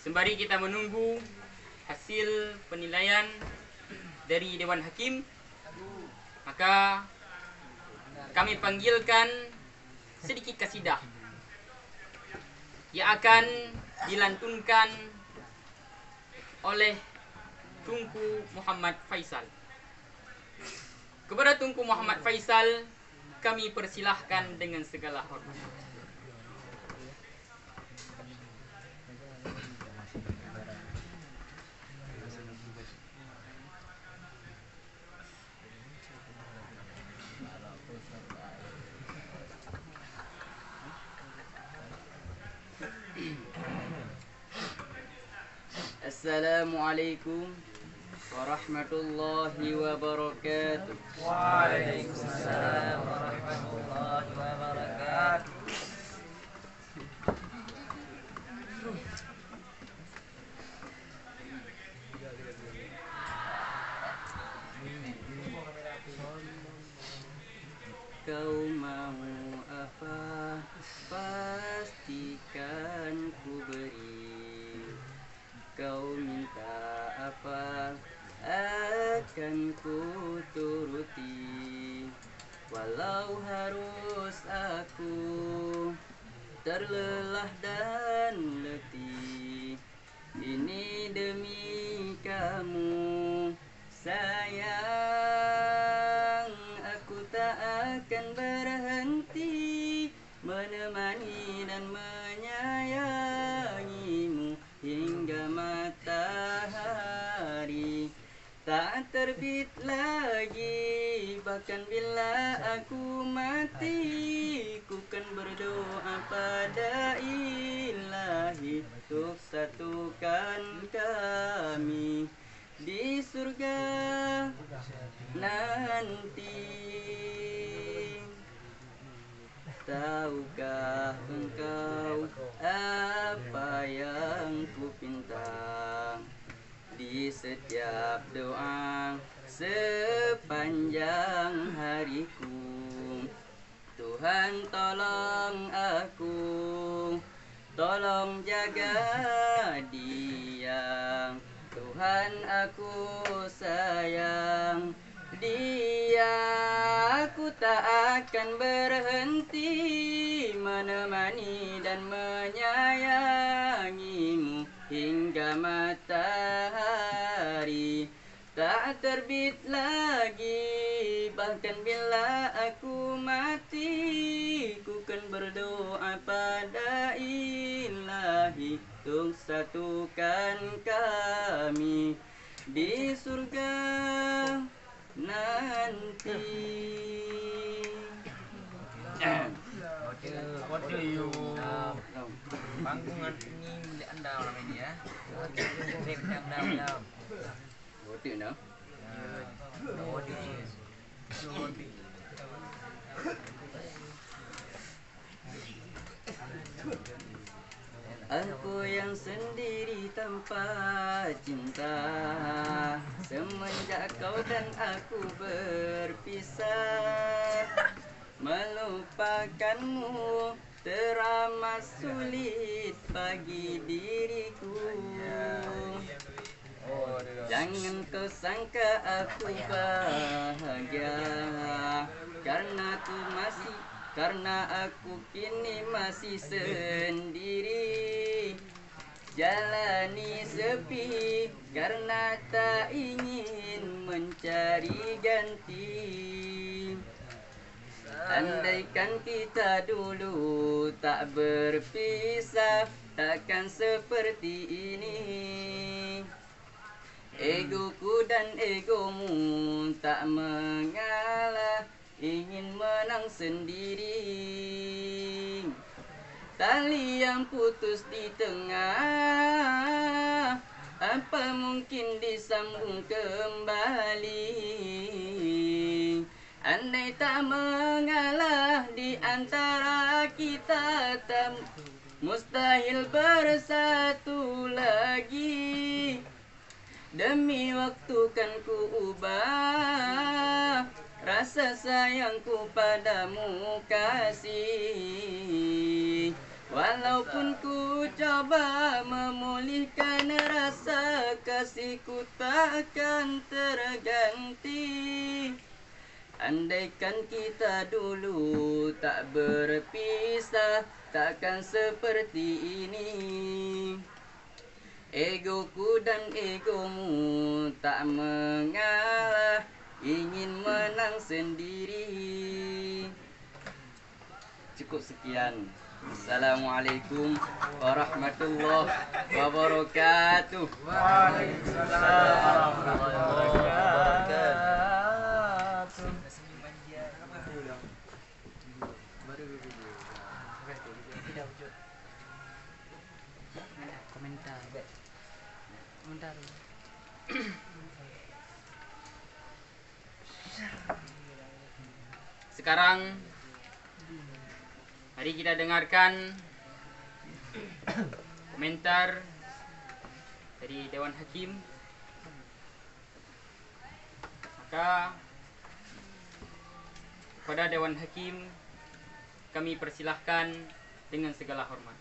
sembari kita menunggu hasil penilaian dari Dewan Hakim, maka kami panggilkan sedikit kasidah yang akan dilantunkan oleh Teungku Muhammad Faisal. Kepada Teungku Muhammad Faisal, kami persilahkan dengan segala hormat. Assalamualaikum warahmatullahi wabarakatuh. Waalaikumsalam warahmatullahi wabarakatuh. Kau mau apa, pastikan ku beri. Kau minta apa, akan ku turuti. Walau harus aku terlelah dan letih, ini demi kamu, sayang. Aku tak akan berhenti menemani dan menyayangimu hingga matahari tak terbit lagi. Bahkan bila aku mati, ku kan berdoa pada Ilahi untuk satukan kami di surga nanti. Tahukah engkau apa yang ku pinta di setiap doa sepanjang hariku? Tuhan, tolong aku, tolong jaga dia. Tuhan, aku sayang. Dia aku tak akan berhenti menemani dan menyayangimu hingga matahari tak terbit lagi. Bahkan bila aku mati, ku kan berdoa pada Ilahi untuk satukan kami di surga nanti. What do you? Panggung ini milik anda malam ini ya. Trip anda malam. What do you know? Aku yang sendiri tanpa cinta, semenjak kau dan aku berpisah. Melupakanmu teramat sulit bagi diriku. Jangan kau sangka aku bahagia, karena tu masih, karena aku kini masih sendiri. Jalani sepi karena tak ingin mencari ganti. Andaikan kita dulu tak berpisah, takkan seperti ini. Egoku dan egomu tak mengalah, ingin menang sendiri. Tali yang putus di tengah, apa mungkin disambung kembali? Andai tak mengalah di antara kita, tak mustahil bersatu lagi. Demi waktu kan ku ubah rasa sayangku padamu, kasih. Walaupun ku coba memulihkan rasa kasihku, takkan terganti. Andaikan kita dulu tak berpisah, takkan seperti ini. Egoku dan egomu tak mengalah, ingin menang sendiri. Cukup sekian. Assalamualaikum warahmatullahi wabarakatuh. Waalaikumsalam warahmatullahi wabarakatuh. Komentar. Komentar. Sekarang, mari kita dengarkan komentar dari Dewan Hakim. Maka, kepada Dewan Hakim, kami persilahkan dengan segala hormat.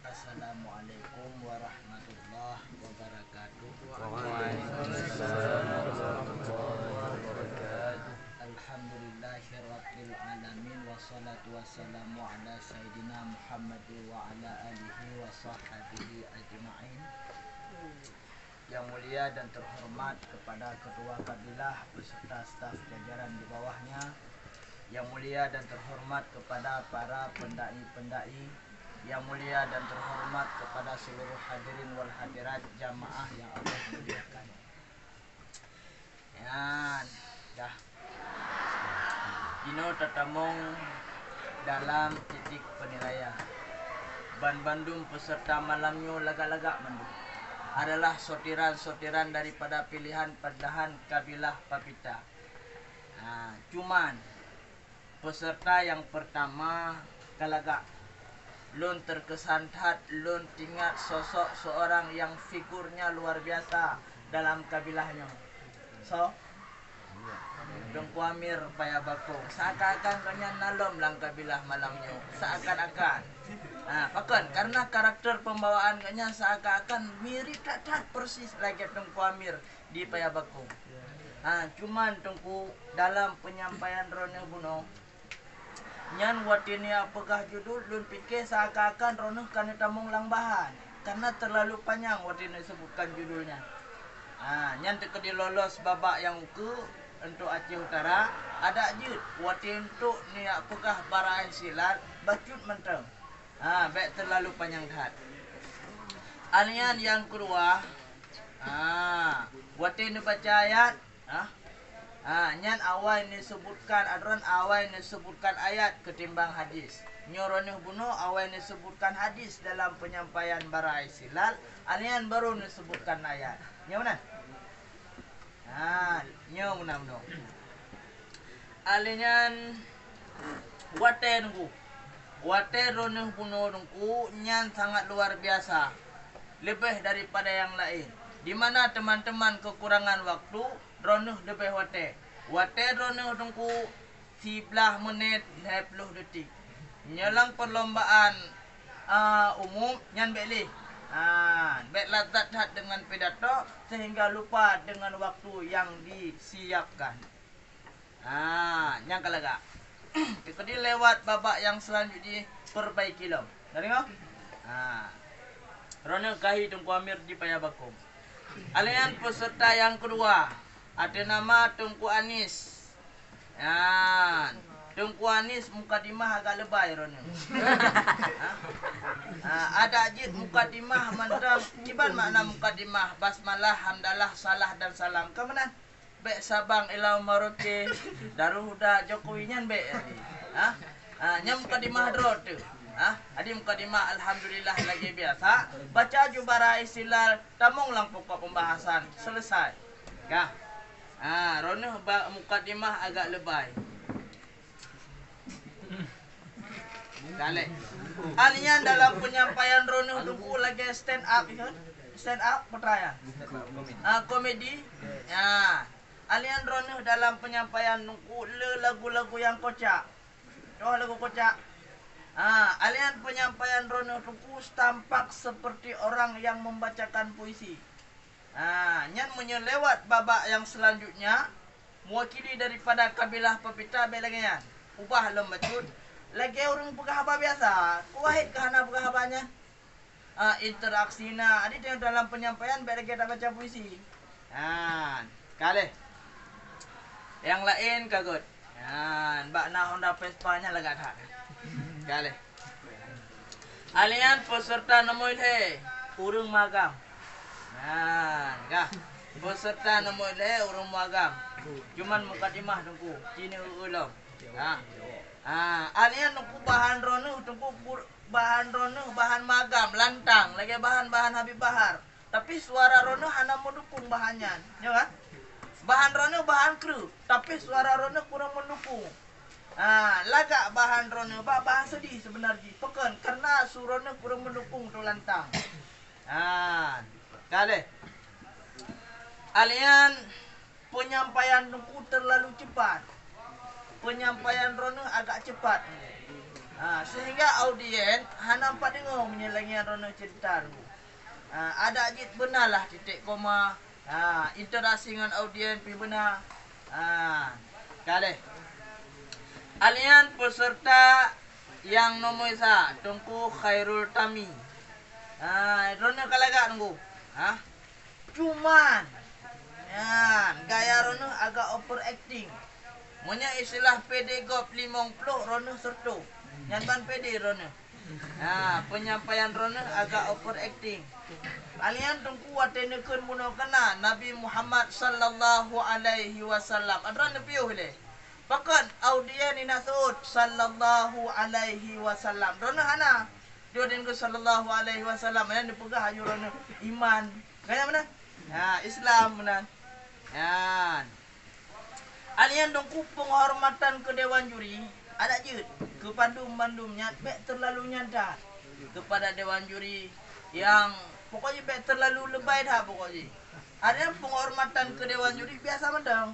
Assalamualaikum warahmatullahi wabarakatuh. Waalaikumsalam warahmatullahi wabarakatuh. Alhamdulillahirabbil alamin, wassalatu wassalamu ala sayyidina Muhammad wa ala alihi wa sahbihi ajma'in. Yang mulia dan terhormat kepada ketua kabilah beserta staf jajaran di bawahnya. Yang mulia dan terhormat kepada para pendai-pendai. Yang mulia dan terhormat kepada seluruh hadirin wal hadirat jamaah yang Allah muliakan. Nyan, dah. Jinoe tatamong dalam titik penilaian. Banbandum peserta malam nyoe lagak-lagak mandum adalah sotiran-sotiran daripada pilihan padlahan kabilah Papita. Ha, cuman, peserta nyang pertama ka lagak. Lôn terkesan that, lôn teuingat sosok seorang yang figurnya luar biasa dalam kabilah nyoe. So, Teungku Amir Paya Bakong, seakan-akan gobnyan na lom lam kabilah malam nyoe. Seakan-akan. Ha, pakon? Karena karakter pembawaan gobnyan seakan-akan mirip that-that persis lagèe Teungku Amir di Paya Bakong. Ha, cuman Teungku, dalam penyampaian droeneuh bunoe, nyan watèe neujak peugah judul, lôn pike seakan-akan droeneuh ka neutamong lam bahan, karena terlalu panyang watèe neusebutkan judul nyan. Ha, nyan teukeudi lolos babak nyang ukeue untuk Aceh Utara, adak jeuet watèe untuk neujak peugah bara istilah bacut mantong. Ha, bèk terlalu panyang that. Alian nyang keudua, ha, watèe neubaca ayat, ha, ha, nyan awai neusebutkan, atoran awai neusebutkan ayat keutimbang hadis. Nyoe droeneuh bunoe awai neusebutkan hadis dalam penyampaian bara istilah, alian baru neusebutkan ayat. Nyoe meunan? Ha, nyoe meunan bunoe. Alian nyan watèe Teungku. Watèe droeneuh bunoe Teungku nyan sangat luar biasa. Leubeh daripada nyang laén. Di mana teman-teman kekurangan waktu, droeneuh leubeh watèe. Watèe droeneuh Teungku siblaih menit lhèe ploh detik. Nyoe lam perlombaan, a, umum nyan bèk lé. Ha, bèk lazat that dengan pidato sehingga lupa dengan waktu yang disiapkan. Ha, nyang ka lagak. Teukeudi lewat babak nyang seulanjut jih, perbaiki lom. Ka deungö? Ha. Droeneuh kahi Teungku Amir di Paya Bakong. Alian peserta nyang keudua, ateueh nama Teungku Anis. Nyan, Teungku Anis mukadimah agak leubèe droeneuh. Ha? Ha, adak jeuet mukadimah mantong, kiban makna mukadimah, basmalah, hamdalah, salah dan salam. Ka meunan? Bèk sabang ilau maroke, daruh huda Jokowi nyan bèk. Ha? Ha, nyan mukadimah droe teuh. Ha? Adi mukadimah alhamdulillah lagèe biasa. Baca ju bara istilah, tamong lam pokok pembahasan. Selesai. Ka. Ha, droeneuh ba mukadimah agak leubèe. Ka lheuh. Alian dalam penyampaian droeneuh Teungku lagèe stand up, ya kan? Stand up, peue raya? Ah, komedi. Ya. Alian droeneuh dalam penyampaian Teungku le lagu-lagu nyang kocak. Toh lagu kocak. Ah, alian penyampaian droeneuh Teungku tampak seperti orang yang membacakan puisi. Ha, nyan meunyoe lewat babak nyang seulanjutnya, meuwakili daripada kabilah Pepita bèk lagèe nyan. Ubah lom bacut. Lagèe ureueng peugah haba biasa, keu Wahid ka hana peugah haba nyan. Ha, interaksi na. Jadi, dalam penyampaian bèk lagèe tabaca puisi. Ha, ka lheuh. Nyang laén ka göt. Nyan, bak na Honda Vespa nyan lagak that. Ka lheuh. Alian peserta nomor lhèe, ureueng magam. Nyan, ka. Peserta nomor lhèe, ureueng magam. Cuman mukadimah Teungku, ci neueu lom. Ha. Ha, alian Teungku bahan droeneuh, Teungku pur-, bahan droeneuh, bahan magam, lantang, lagèe bahan-bahan Habib Bahar. Tapi suara droeneuh hana meudukung bahan nyan, nyo kan? Bahan droeneuh bahan kreueh, tapi suara droeneuh kurang meudukung. Ha, lagak bahan droeneuh bak bahan seudih seubeuna jih. Pakon? Karena su droeneuh kurang meudukung teuh lantang. Ha, ka lheuh. Alian penyampaian Teungku terlalu cepat. Penyampaian droeneuh agak cepat. Ha, sehingga audiens hana pat deungoe meunyoe lagèe nyan droeneuh cerita Teungku. Ha, adak jeuet beunalah titik koma. Ha, interaksi ngon audiens pih beuna. Ha, ka lheuh. Alian peserta nyang nomor sa, Teungku Khairul Tami. Ha, droeneuh ka lagak Teungku. Ha? Cuman, nyan, gaya droeneuh agak over acting. Meunyoe istilah pede gob limong ploh, droeneuh seureutoh. Nyan ban pede droeneuh. Ha, penyampaian droeneuh agak over acting. Alian Teungku watèe neukheun bunoe keu na Nabi Muhammad sallallahu alaihi wasallam. Atra neupiôh ilèe. Pakon audiens na seuôt sallallahu alaihi wasallam. Droeneuh hana. Droeneuh keu sallallahu alaihi wasallam, nyan neupeugah aju droeneuh iman. Ka nyan meunan? Ha, Islam meunan. Nyan. Alian Teungku penghormatan keu dewan juri, adak jeuet. Keu bandum-bandum nyan bèk terlalu nyan that. Kepada dewan juri nyang pokok jih bèk terlalu leubèe that pokok jih. Alian penghormatan keu dewan juri biasa mantong.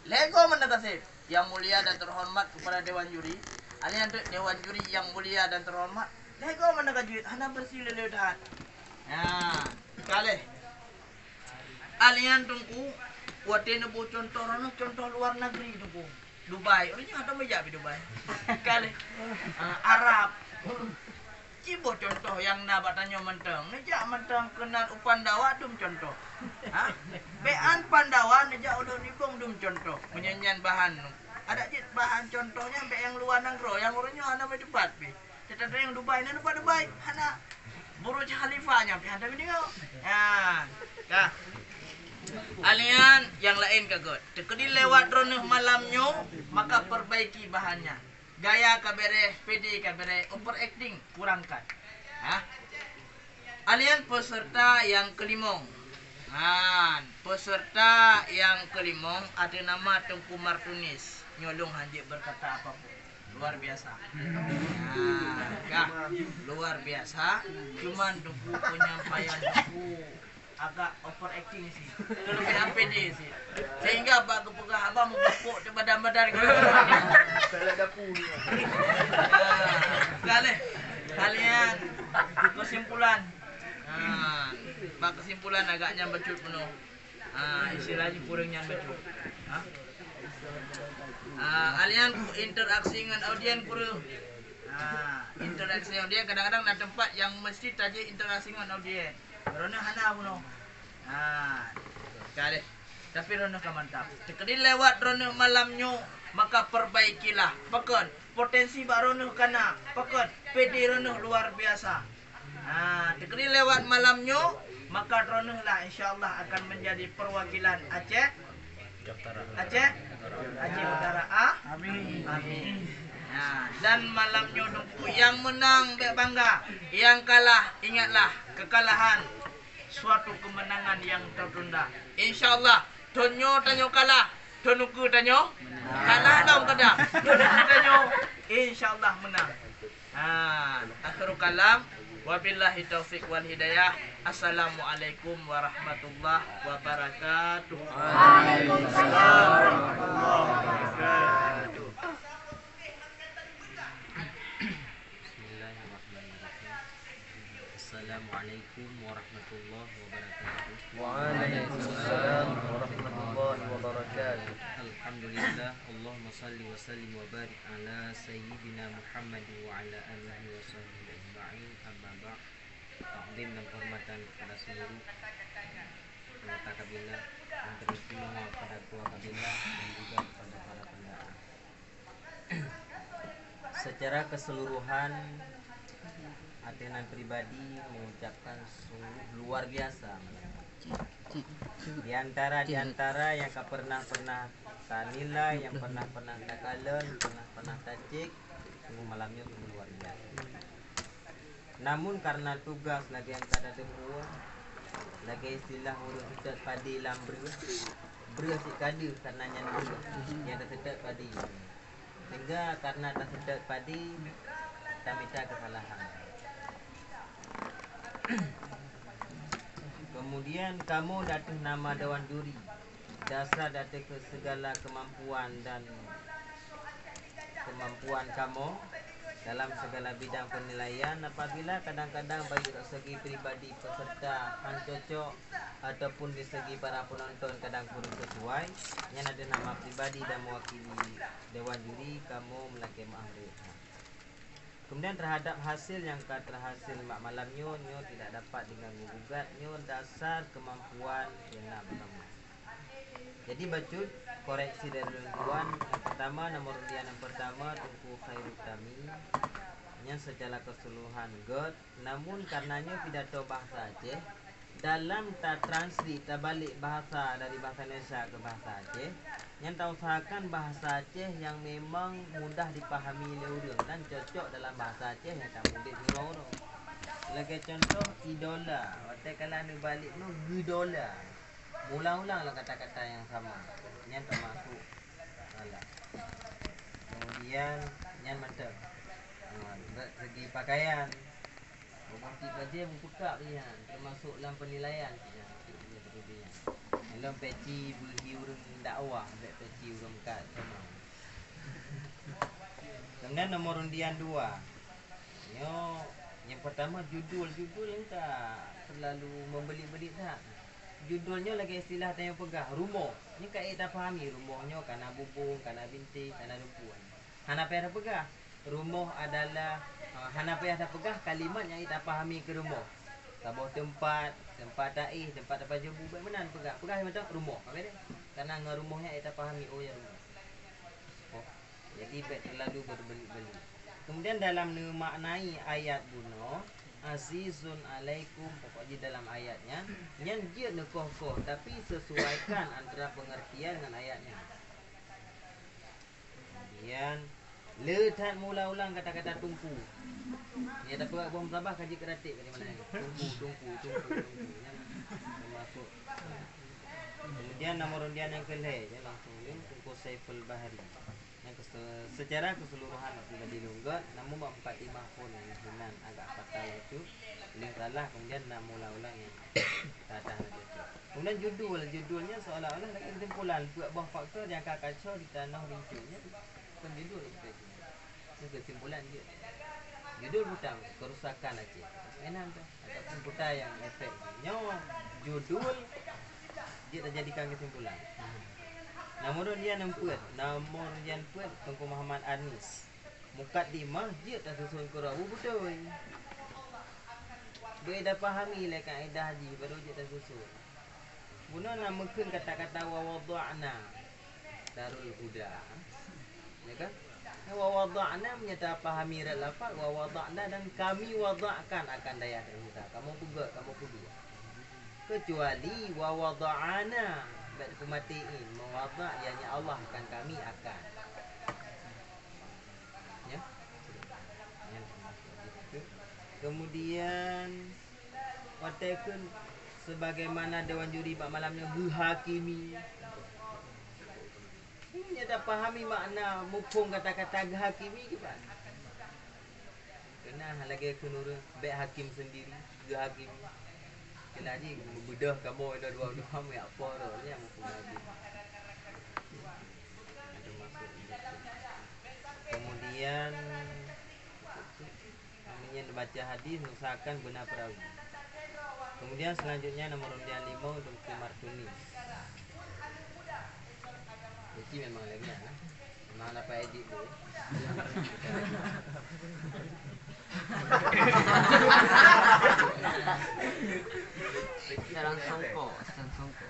Lego mandang kaseb. Yang mulia dan terhormat kepada dewan juri. Alian tu dewan juri yang mulia dan terhormat. Lego mandang ka jeuet, hana bersih lé-lé that. Nah, kaleh. Alian Teungku, watée neuboh contoh, roh contoh luar negeri Teungku. Dubai, ureuëng nyoe hana meujak pi Dubai. Kaleh. Ah, Arab. Ciboh contoh nyang na bak tanyoe mantong. Neujak mantong keunan u Pandawa dum contoh. Ha? Bék an Pandawa neujak ulôn nibong dum contoh. Meunyan nyan bahan. Adak jeuet bahan contoh nyan bék nyang luwa nanggroe, nyang ureuëng nyoe hana meutupat pih. Teutateueng Dubai, na lupa Dubai, hana. Burj Khalifa nyan pih hana meuningok. Ha, ka. Alian nyang laén ka gét. Teukeudi lewat droeneuh malam nyoe, maka perbaiki bahannya. Gaya ka bereh, P D ka bereh, overacting kurangkan. Ha? Alian peserta nyang keulimong. Han, peserta nyang keulimong ada nama Teungku Martunis. Nyoe lôn hanjeuet berkata apapun. Luar biasa. Nah, kah, luar biasa. Cuman Teungku penyampaian Teungku agak overacting sih. Keuleubeh P D sih. Sehingga bak geupeugah abang meugepok teubadan-badan. Salah dapu ni. Nah, kaleh. Kalian kesimpulan. Nah, bak kesimpulan agak nyan bacut penuh. Ah, istilah jih kureueng nyan bacut. Ha? Ah, alian interaksi ngon audiens kureueng. Ah, interaksi audiens kadang-kadang na teumpat nyang mesti tajak interaksi ngon audiens. Droeneuh hana bunoe. Ah, ka deh. Tapi droeneuh ka mantap. Teukeudi lewat droeneuh malam nyoe, maka perbaikilah. Pakon? Potensi bak droeneuh ka na. Pakon? P D droeneuh luar biasa. Ha, teukeudi lewat malam nyoe, maka droeneuh lah insya Allah akan menjadi perwakilan Aceh. Aceh, Aceh Utara. Ah? Amin. Amin. Ha, dan malam nyoe Teungku, nyang menang bék bangga, nyang kalah ingatlah kekalahan suatu kemenangan yang tertunda. Insya Allah, thon nyoe tanyoe kalah, thon ukeue tanyoe kalah lom kada. Thon ukeue tanyoe insya Allah menang. Ha, akhirul kalam. Wabillahi taufiq wal hidayah. Assalamualaikum warahmatullahi wabarakatuh. Waalaikumsalam warahmatullahi wabarakatuh. Bismillahirrahmanirrahim. Assalamualaikum warahmatullahi wabarakatuh. Waalaikumsalam warahmatullahi wabarakatuh. Alhamdulillah, Allahumma salli wa sallim wa barik ala sayyidina Muhammad wa ala alihi wa sahbihi ajma'in, amma ba'd. Takdim dan penghormatan kepada seluruh anggota kabilah, dan teristimewa kepada ketua kabilah dan juga kepada para pendatang. Secara keseluruhan, Atenan pribadi mengucapkan sungguh luar biasa. Di antara, di antara yang ka pernah-pernah tanilai, yang pernah-pernah takalon, pernah-pernah tacek, sungguh malam nyoe sungguh luar biasa. Namun karena tugas lagée nyang ka tateupue, lagée istilah ureuëng seutôt padé lam breueh, breueh cit ka deuh karena nyan breueh nyang taseutôt padé. Sehingga karena taseutôt padé, tamita keusalahan. Kemudian kamoe di ateueh nama dewan juri, dasar di ateueh keu segala kemampuan dan kemampuan kamoe dalam segala bidang penilaian, apabila kadang-kadang baik dari segi pribadi peserta hana cocok ataupun di segi para penonton kadang kurang sesuai, nyan adalah nama pribadi dan mewakili dewan juri, kamoe meulakée meu'ah. Kemudian terhadap hasil nyang ka terhasil bak malam nyoe, nyoe tidak dapat diganggu gugat, nyoe dasar kemampuan nyang na bak kamoe. Jadi bacut koreksi dari ulôn tuan, nyang pertama, nomor undian nyang pertama Teungku Khairul Tami, nyan secara keseluruhan gét, namun karena nyoe pidato bahasa Aceh, dalam tatranslate, tabalek bahasa dari bahasa Indonesia ke bahasa Aceh, nyan tausahakan bahasa Aceh nyang memang mudah dipahami lé ureuëng dan cocok dalam bahasa Aceh nyang tamudeb sidroe-droe. Lagée contoh, idola, watée kala neubalek nyoe geudola. Ulang-ulang lah kata-kata nyang sama. Nyan teumasuk salah. Kemudian, nyan mantong. Ha, dari segi pakaian, bukon tiep bajée meupeukak nyan, teumasuk lam penilaian nyan. Nyan Peci beuhi ureuëng dakwah, bèk peci ureuëng kat sama. Kemudian nomor undian dua. Nyoe, yang pertama judul, judul ni tak terlalu membeli-beli that. Judul nyoe lagèe istilah tanyoe peugah, rumoh. Nyoe ka ék tapahami, rumoh nyoe kana bubông, kana bintéh, kana rumpun. Hana payah tapeugah. Rumoh adalah, ha, hana payah tapeugah kalimat nyang ék tapahami keu rumoh. Saboh teumpat, teumpat taéh, teumpat tapajoh bu, bèk meunan peugah. Peugah mantong rumoh, ka beres. Karena ngon rumoh nyan ék tapahami, oh, nyan rumoh. Oh, jadi bèk terlalu berbelit-belit. Kemudian dalam neumaknai ayat bunoe, azizun alaikum, pokok jih dalam ayat nyan, nyan jeuet neukoh-koh, tapi sesuaikan antara pengertian ngon ayat nyan. Kemudian, le that meuulang-ulang kata-kata tungku. Nyang tapeugah boh musabah ka jeuet keu raték bagaimana? Tungku, tungku, tungku, tungku. Nyan termasuk. Kemudian nomor undian nyang keu lhèe, nyan langsung lé Teuku Saiful Bahri. Nyan keu se-, secara keseluruhan pribadi lôn göt, namun bak mukadimah phôn nyang hinan agak fatal bacut. Lheueh salah, kemudian na meuulang-ulang nyang tatah laju. Kemudian judul, judul nyan seolah-olah lagèe kesimpulan, peuet boh faktor nyang ka kacau di tanoh rincon nyan. Kon judul itu. Itu kesimpulan jeuet. Judul buta, kerusakan Aceh. Mainan tu. Ataupun buta nyang efek. Nyoe judul jeuet tajadikan kesimpulan. Nomor undian nyang peuet, nomor undian peuet Teungku Muhammad Anis. Mukadimah jeuet tasuson keudroe, beutôi. Beu tapahami lé kaedah jih, baru jeuet tasuson. Bunoe na meukheun kata-kata wa wada'na Darul Huda. Ya kan? Wa wada'na meunyo tapahami rot lafaz, wa wada'na dan kami wada'kan akan dayah Darul Huda. Kamoe peugöt, kamoe peuduek. Kecuali wa wada'ana, bèk peumaté in, mewada', yakni Allah akan kami akan. Ya. Nyan termasuk hadis itu. Kemudian, watèe kheun sebagaimana dewan juri bak malam nyoe geuhakimi. Nyoe tapahami makna muphom kata-kata geuhakimi kiban. Keunan lagèe kheun ureueng bèk hakim sendiri, geuhakimi. Keunan jih meubeudôh kamoe inoe dua-dua, meuyak po droe nyan muphom hakim. Ada masuk. Kemudian, namanya baca hadis, nusakan beuna perawi. Kemudian selanjutnya nomor undian lima untuk Teungku Martuni. Jadi memang lagi ya, nah. Memang dapat edit tu. Dalam songkok, dalam songkok.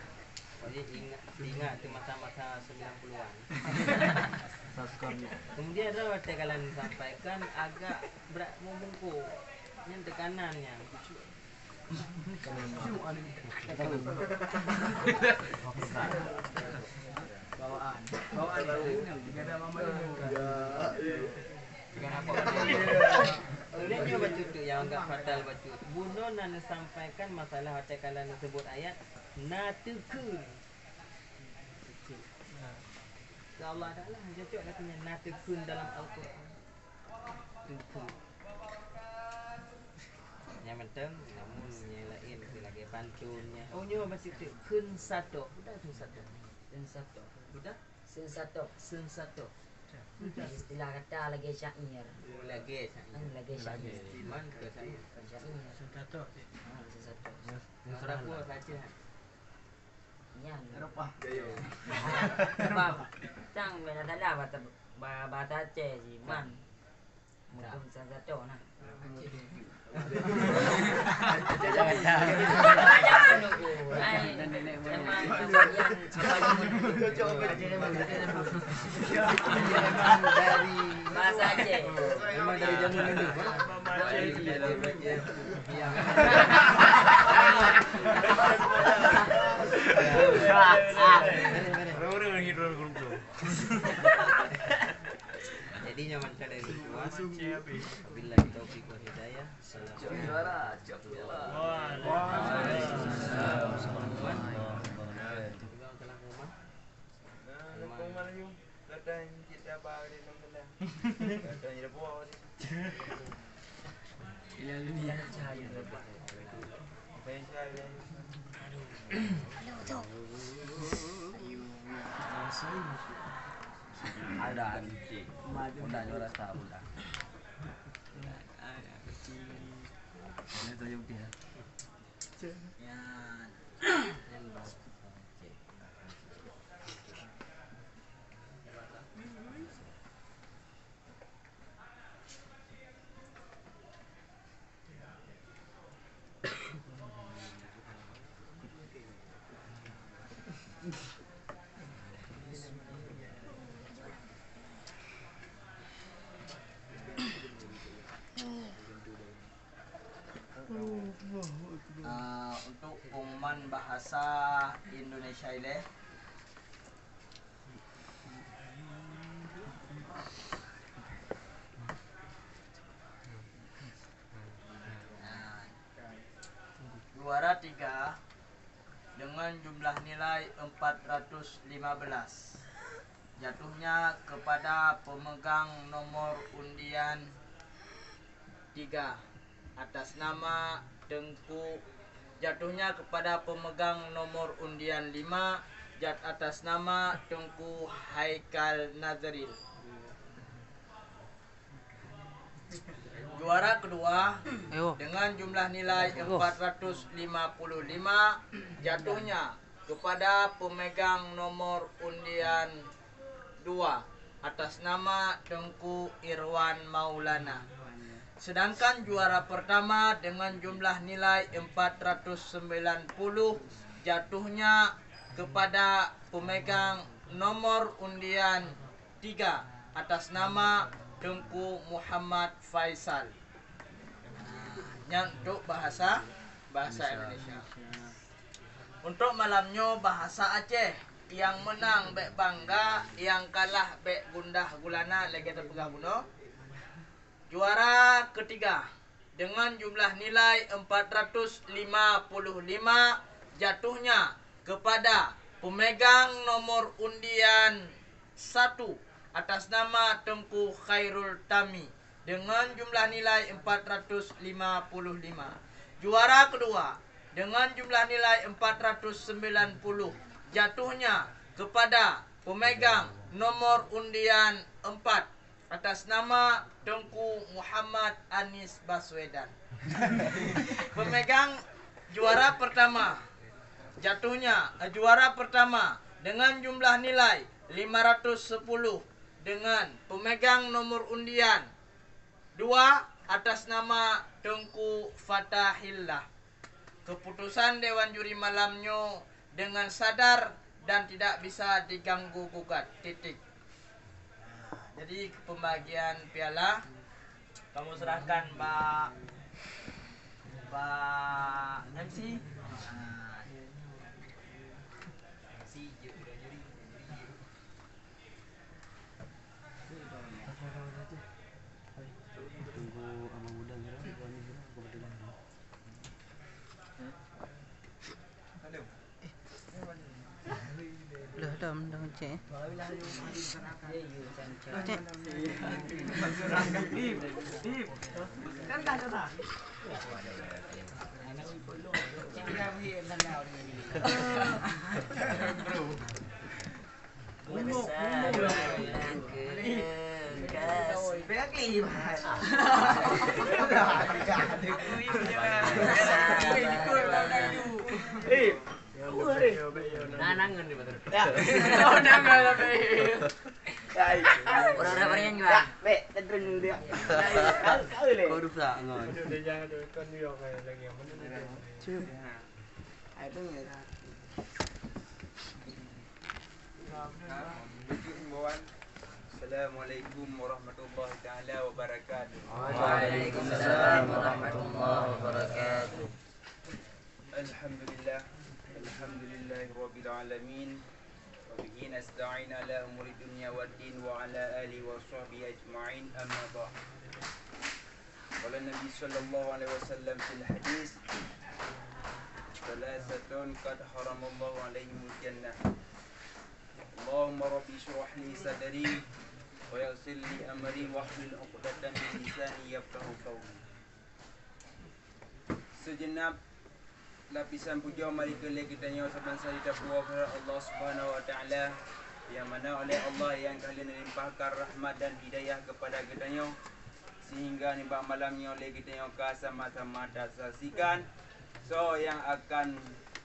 Oh, ya, ingat, ingat tu masa-masa sembilan puluhan. Kemudian ada watèe kalian sampaikan agak berat membungkuk. Yang tekanannya. Bawaan. Bawaan. Ulèh nyoe bacut tu nyang agak fatal bacut. Bunoe na neusampaikan masalah watèe kalian neusebut ayat na teukheun. Keu Allah Taala cocok katanya na teukheun dalam Al-Quran. Teukheun. Nyang mantong, namun nyang laén keu lagèe pantôn nyan. Oh, nyoe bacut teuk. Kheun satoh. Buta kheun satoh. Kheun satoh. Buta? Kheun satoh. Kheun satoh. Buta. Istilah kata lagèe syair. Oh, lagèe syair. Kan lagèe syair. Man keu syair. Bukan syair. Kheun satoh. Ha, kheun satoh. Ngon seurapoe saja. Nyan. Eropah. Eropah. Tang beda salah bahasa, ba-, bahasa Aceh sih, man. Mungkin salah satu nah. Jangan, jangan. Jangan nunggu. Hai, memang kemudian apa yang dari bahasa Aceh. Memang dari zaman dulu. Jadi nyaman dari tuan. Wabillahi taufiq wal hidayah. Assalamualaikum. Waalaikumsalam. Waalaikumsalam. Nah, lepas malam. Kadang kita bari dalam belah. Kadang dia buat. Apa yang saya Dan Honda juara satu pula. Ini Toyota. Ya. Ah, untuk pengumuman bahasa Indonesia ilée. Nah, juara tiga dengan jumlah nilai empat ratus lima belas, jatuhnya kepada pemegang nomor undian tiga atas nama Teungku, jatuhnya kepada pemegang nomor undian lima, jat-, atas nama Teungku Haikal Nazril. Juara kedua, ayo, dengan jumlah nilai, ayo, empat ratus lima puluh lima, jatuhnya kepada pemegang nomor undian dua atas nama Teungku Irwan Maulana. Sedangkan juara pertama dengan jumlah nilai empat ratus sembilan puluh, jatuhnya kepada pemegang nomor undian tiga atas nama Teungku Muhammad Faisal. Nah, nyan untuk bahasa, bahasa Indonesia. Untuk malam nyoe bahasa Aceh, nyang meunang bék bangga, nyang kalah bék gundah gulana, lagée tapeugah bunoe. Juara ketiga dengan jumlah nilai empat ratus lima puluh lima, jatuhnya kepada pemegang nomor undian satu atas nama Teungku Khairul Tami dengan jumlah nilai empat ratus lima puluh lima. Juara kedua dengan jumlah nilai empat ratus sembilan puluh, jatuhnya kepada pemegang nomor undian empat atas nama Teungku Muhammad Anies Baswedan. Pemegang juara pertama, jatuhnya, eh, juara pertama dengan jumlah nilai lima ratus sepuluh dengan pemegang nomor undian dua atas nama Teungku Fatahillah. Keputusan Dewan Juri malam nyoe dengan sadar dan tidak bisa diganggu gugat. Titik. Nah, jadi pembagian piala kamu serahkan bak, bak M C. Nah, M C je, udah juri, juri je. Tunggu abang muda gerak, abang muda gerak, abang muda gerak. Leuh dah mendang cek. Cek. Orang-orang yang juga. Kau rusak, Ngon. Cukup. Assalamualaikum warahmatullahi taala wabarakatuh. Waalaikumsalam warahmatullahi wabarakatuh. Alhamdulillah. Alhamdulillahirabbil alamin. Wa bihi nasta'in ala umuri dunya waddin wa ala alihi wa sahbihi ajma'in. Amma ba'd. Qala Nabi sallallahu alaihi wasallam fil hadis, "Tsalasatun qad haramallahu alaihimul jannah. Allahumma rabbi shrah li sadri wa yassir li amri wahlul 'uqdatam min lisani yafqahu qawli." Segenap lapisan pujoe mari keu lé geutanyoe saban-saban tapuwoe keu Allah Subhanahu wa Taala. Nyang mana oleh Allah nyang ka lheueh limpahkan rahmat dan hidayah keupada geutanyoe, sehingga nibak malam nyoe lé geutanyoe ka sama-sama tasaksikan soe nyang akan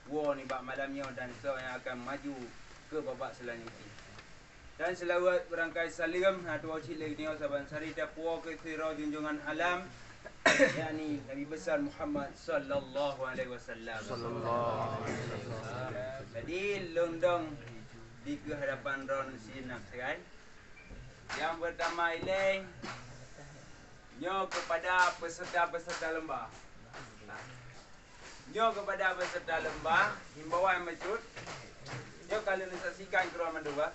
woe nibak malam nyoe dan soe nyang akan maju keu babak seulanjut jih. Dan seulaweuet beurangkai saleuem hana tuwoe cit lé geutanyoe saban sari tapuwoe keu sidroe junjungan alam, yakni Nabi Besar Muhammad sallallahu alaihi wasallam. Sallallahu alaihi wasallam. Jadi, lôn dong di keu hadapan droeneuh sijeunap sagai. Nyang peurtama ilée, nyoe keupada peuseurta-peuseurta lomba. Nyoe keupada peuseurta lomba, himbauan meucut. Nyoe ka lôn saksikan keudroe mandum, bah.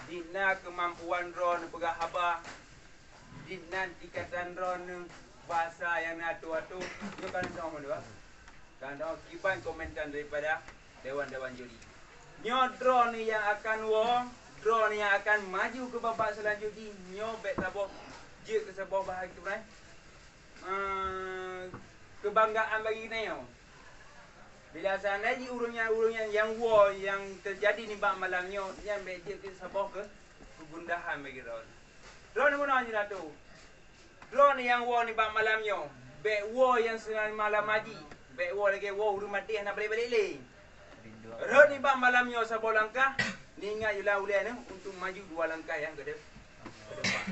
Dina keumampuan droe neupeugah haba, dina tingkatan droe neu basa nyang na atoe-atoe, nyoe ka lôn dong mandum, bah. Ka lôn dong kiban komentar daripada dewan-dewan juri. Nyoe droeneuh nyang akan woe, droeneuh nyang akan maju keu babak seulanjut jih, nyoe bék saboh jeuet keu saboh bahagi, eh, keubanggaan bagi geutanyoe. Bila seandai jih ureuëng nyan, ureuëng nyan nyang woe nyang teujadi nibak malam nyoe, nyan bék jeuet keu saboh keu keugundahan bagi droeneuh. Droeneuh meunoe jinoe tu. Droeneuh nyang woe nibak malam nyoe, bék woe nyang seumalam jih, bék woe lagée woe ureuëng maté hana balek-balek lé. Rhot nibak malam nyoe saboh langkah, neuingat yue lam ulée neuh untuk maju dua langkah nyang keudeu-, keudepan.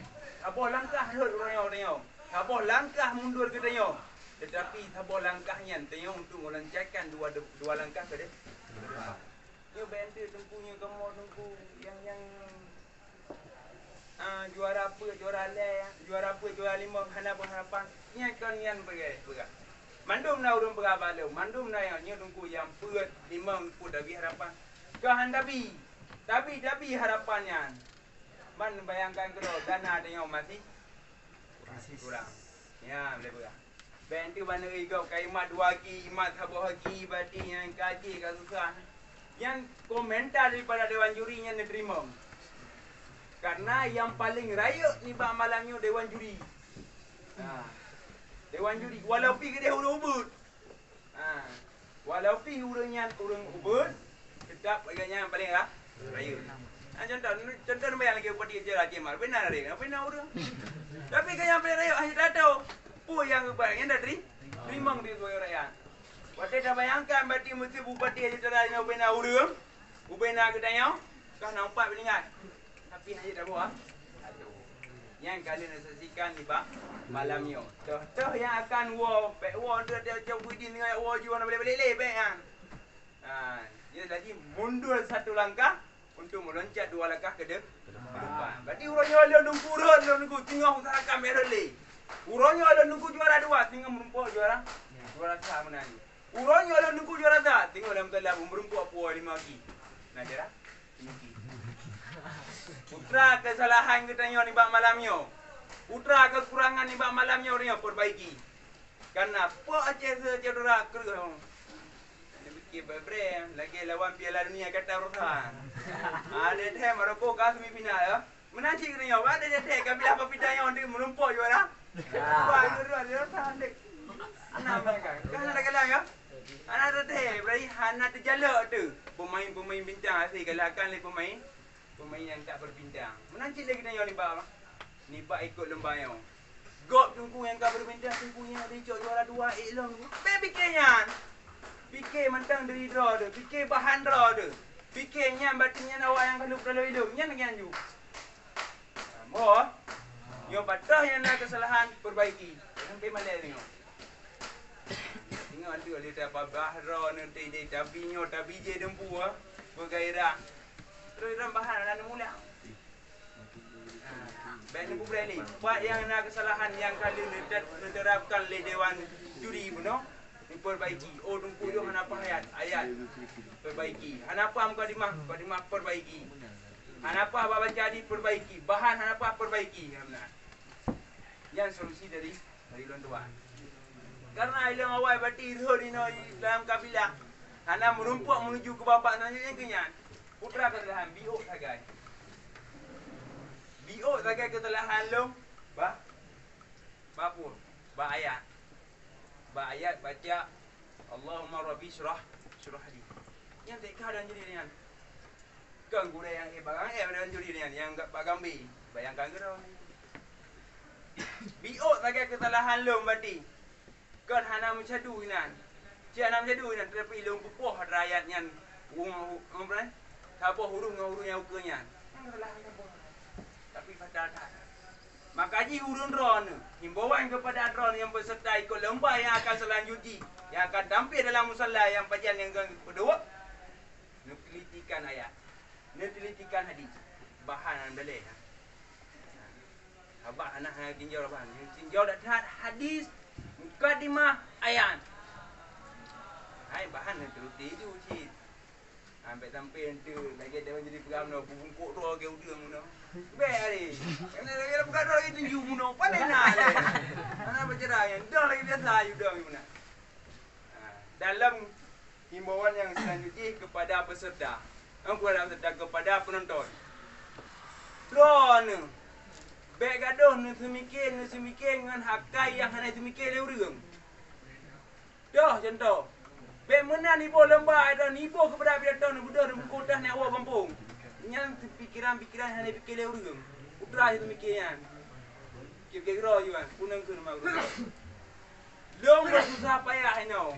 Saboh langkah rhot uroe nyoe, uroe nyoe. Saboh langkah mundur geutanyoe. Teutapi saboh langkah nyan tanyoe untuk meuloncakan dua de-, dua langkah keudeu-, keudepan. Nyoe bék teungku, nyoe kamoe teungku nyang, nyang Ah, juara peuet, juara lhée, juara peuet, juara limong, hana peuharapan. Nyan kon nyan peugah, peugah. Mandum na ureuëng peugah bak lôn, mandum na nyang nyoe teungku nyang peuet, limong peuet tabi harapan. Ka han tabi. Tabi, tabi harapan nyan. Man bayangkan keudroe, dana tanyoe masih, masih kurang. Ya, boleh peugah. Bék teuh bak neuigob ka imat dua ki, imat saboh ki, bati nyang ka jih ka susah. Nyan komentar daripada dewan juri nyan neuteurimong. Karena nyang paleng rayeuk nibak malam nyoe dewan juri. Ha. Dewan juri, walau pi keudeh ureuëng ubit. Ha. Walau pi ureuëng nyan ureuëng ubit, teutap lagée nyan paleng ra-, rayeuk. Ha, contoh, contoh neubayang lagée bupati Raja Mal, beuna rayeuk, beuna ureuëng. Tapi keu nyang paleng rayeuk hana tato. Peue nyang geuba nyan dah teri-, teurimong di sibagoe rakyat. Watée tabayangkan bati meuseu bupati Raja Mal beuna ureuëng, beuna geutanyoe, ka na umpat beuningai. Tapi hana taboh, ah. Nyan ka lheueh neusaksikan nibak malam nyoe. Toh-toh nyang akan woe, bék woe teuh, teuh, teuh, Muhyiddin nyoe woe jih, woe na balek-balek lé, bék nyan. Ha, jadi mundur satu langkah untuk meloncat dua langkah ke de-, ke depan. Berarti uroe nyoe lôn teungku rhot, lôn teungku singoh usahakan bék rhot lé. Uroe nyoe lôn teungku juara dua, singoh meurumpok juara, juara sa meunan. Uroe nyoe lôn teungku juara sa, singoh lam teulah meurumpok puwoe limong ki. Nah, jera. Putra keusalahan geutanyoe nibak malam nyoe. Putra keukurangan nibak malam nyoe, nyoe perbaiki. Karena po Aceh syedara kreueh. Neupiké babre lagée lawan Piala Dunia Qatar rosa. Ada teh Maroko ka semifinal ya. Meunan cit geutanyoe, ada teh kabilah papita nyoe di meurumpok juara. Wah, juara, juara tandek. Enam mereka. Kan ada kalah ya? Hana teuthée, berarti hana teujalok teuh pemain-pemain bintang hase kalahkan lé pemain, pemain nyang tak berbintang. Meunan cit lé geutanyoe nibak, nibak ikot lomba nyoe. Gob teungku nyang ka berbintang, teungku nyang dicok juara dua, ék lom. Bék pike nyan. Pike mantong diri droe teuh, pike bahan droe teuh. Pike nyan, batin nyan awak nyang ka lheueh peureulée ilong, nyan lagée nyan ju. Mo, nyoe pat nyang na keusalahan, perbaiki. Jangan payah malée nyoe. Ingat tu, ada tababah droe nanti di tabi nyoe, tabi je dempu, ah. Bergairah. Terus dalam bahan anak muda. Ha, baik ni bukan ni. Buat yang na kesalahan yang kali neuterapkan lé dewan juri bunoe. Diperbaiki. Oh, teungku yoh hana paham ayat. Ayat. Perbaiki. Hana paham mukadimah, mukadimah perbaiki. Hana paham bak baca hadis, perbaiki. Bahan hana paham, perbaiki. Ya, benar. Nyan solusi dari, dari ulôn tuan. Karena ilong awai bati rhot inoe dalam kabilah. Hana meurumpok menuju ke babak selanjutnya ke nyan. Putra kesalahan, biôk sagai. Biôk sagai kesalahan lôn. Bah. Bah pun. Bah ayat. Bah ayat baca, "Allahumma rabbi syrah, syrah li." Nyan teuka dan jadi nyan. Kon gurée nyang ék bak gam-, ék bak gam-, juri nyan, nyang bak gambé. Bayangkan keudroe. Biôk sagai keusalahan lôn bati. Kon hana meusyadu inan. Cit hana meusyadu inan, tapi lôn peupoh rakyat nyan, u-, u-, apa nyan? Saboh ureuëng ngon ureuëng nyang ukeue nyan. Nyan keusalahan saboh. Tapi fatal that. Maka jih ureuëng droeneuh, himbauan keupada droeneuh nyang beuseureuta ikot lomba nyang akan seulanjut jih, nyang akan tampé dalam musala nyang pajan nyang geupeudeuwek, neuteulitikan ayat, neuteulitikan hadis. Bahan nyang daleh, ha. Sabab hana hana tinjau bahan. Tinjau that-that hadis, mukadimah, ayat. Hai, bahan neuteuliti ju cit. Sampai-sampai ente lagèe dewan jadi peugah meunoe, beubungkôk droe lagèe ureueng meunoe. Bèk ari. Karena lagèe peugah droe lagèe tinju meunoe, pandai na lé. Hana beucerai, dong lagèe biasa aju dong meunan. Ha, dalam himbauan nyang seulanjut jih kepada peserta. Nyang kepada peserta, kepada penonton. Droeneuh, bèk gadoh neuseumiké, neuseumiké ngon akai nyang hana neuseumiké lé ureueng. Toh, contoh. Bèk meunan iboh lomba, dan iboh keupada pidato neubeudôh, neubungkôk tah, neuwoe gampông. Nyan pikeran-pikeran hana piké lé ureueng. Putra cit miké nyan. Piké-piké keudroe ju, kan? Puneng keu nama guru. Lôn beususah payah inoe.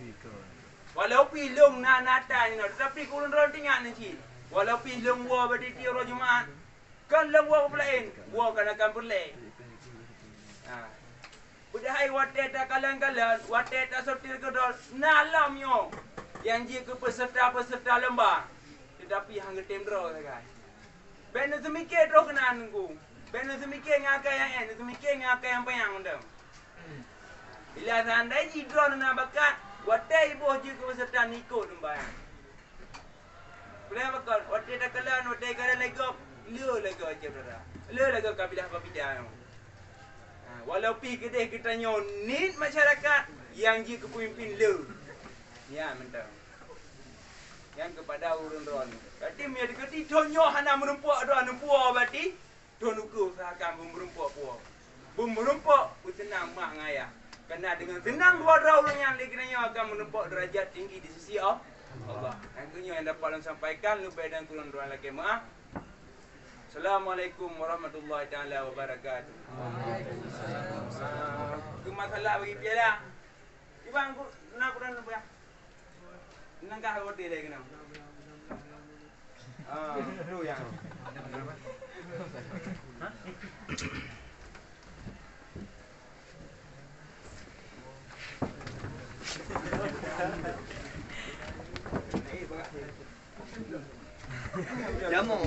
Walau pih lôn na, na atra inoe, tetapi keu ulôn droe teuingat neuh cit. Walau pih lôn woe bak tiep-tiep uroe Jumat. Kon lôn woe peulaén, woe kana kan peureulèe. Ha. Padahai watèe takalon-kalon, watèe tasoe keudroe, na lom nyoe nyang jeuet keu peuseureuta-peuseureuta lomba, teutapi han geutem droe sagai. Bèk neuseumiké troh keunan Teungku. Bèk neuseumiké ngon akai nyang èn, neuseumiké ngon akai nyang panyang mantong. Bila seandai jih droeneuh na bakat, watèe iboh jeuet keu peuseureuta neuikot lomba nyan. Peuleueh bakot, watèe takalon, watèe takalon lagèe gob, le lagèe Aceh Utara. Le lagèe kabilah Babida nyoe. Ha, walau pih keudeh geutanyoe niet masyarakat nyang jeuet keu peumimpin le. Nyan mantong. Nyan keupada ureueng droeneuh. Berarti meunyoe teukeudi thon nyoe hana meurumpok droeneuh puwoe, berarti Thon ukeue usahakan beumeurumpok puwoe. Beumeurumpok beuseunang mak ngon ayah. Karena deungon seunang dua droe ureueng nyan lé geutanyoe akan meurumpok deurajat tinggi di sisi Allah. Allah. Nyang keuh nyoe nyang dapat lôn sampaikan, leubeh dan kurang droeneuh lakèe meu'ah. Assalamualaikum warahmatullahi taala wabarakatuh. Ah, keu masalah bagi piala. Iban ku, na kurang leubeh. Nangka roti lé keunoe. Ah, tu yang. Jamu.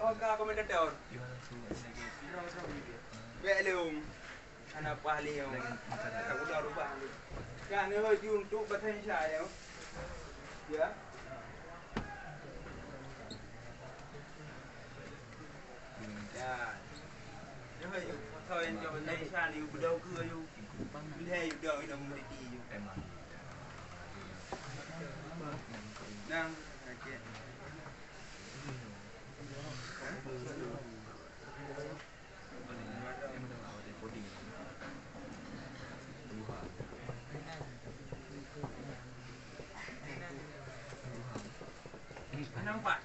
Oh, ka komentator. Bèk lom. Hana paih lé nyoe. Ka udah rubah lé. Ka neuhôi ju untuk bahasa Indonesia nyoe. Ya. Ya. Neuhôi ju untuk bahasa Indonesia ni, beudôh keu ju. Lhèe ju dong, ju dong meudidi ju. Nang, oke. Nampak?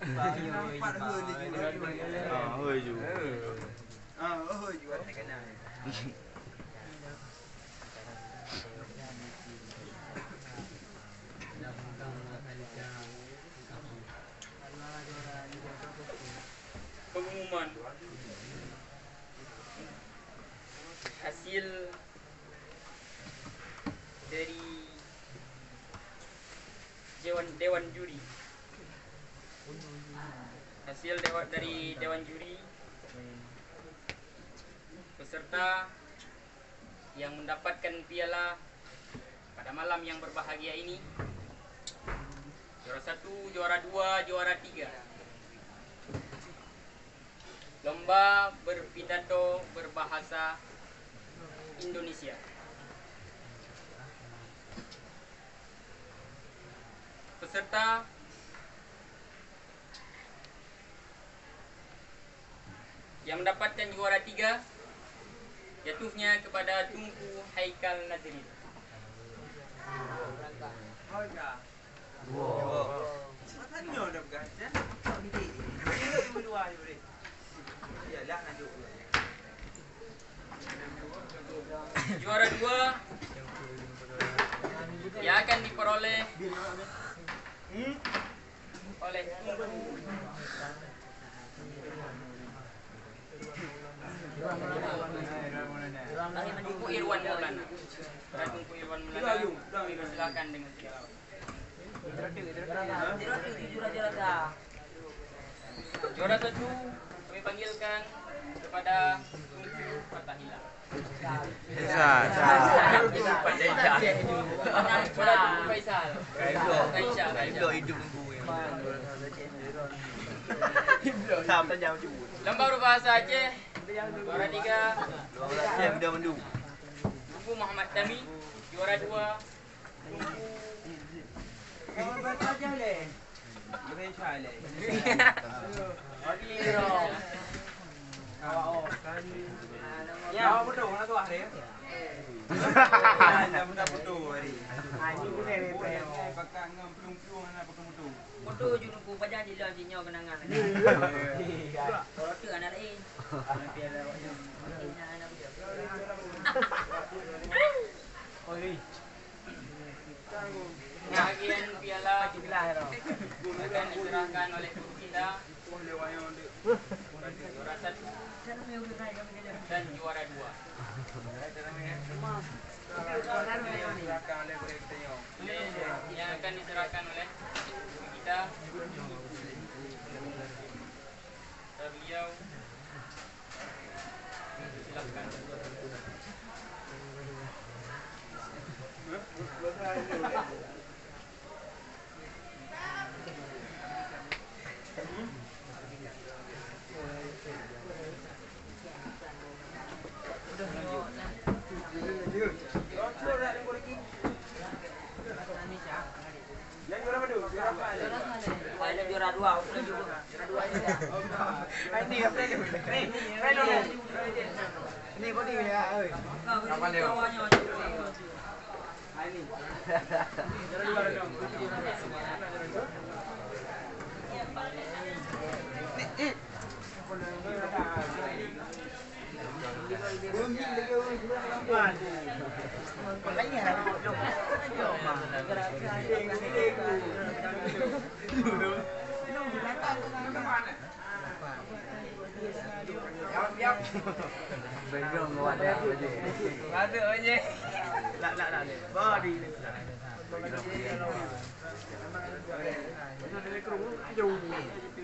Nampak, hôi ju. Ah, hôi ju, ada kenal. Pengumuman hasil dari dewan, dewan juri. Hasil dewa-, dari dewan juri. Peserta yang mendapatkan piala pada malam yang berbahagia ini, juara satu, juara dua, juara tiga. Lomba berpidato berbahasa Indonesia. Peserta yang mendapatkan juara tiga, jatuhnya kepada Tunku Haikal Nazrin. Juara dua yang akan diperoleh oleh Tunku Tunku Irwan Maulana. Tunku Irwan Maulana, kami persilakan dengan segala hormat. Juara satu, kami panggilkan kepada Tunku Fatahillah. Isa, Isa. Kepada Tunku Faisal. Aisyah. Lomba berbahasa Aceh, juara tiga, Tunku Muhammad Tami, juara dua, Moto ju nuku pajan jilong jinyoe kenangan. Kalau tu anak lain. Tapi ada awak nyoe. Mungkin nak anak dia. Bahagian piala akan diserahkan oleh guru kita, juara satu dan juara dua. Yang akan diserahkan oleh guru kita, beliau.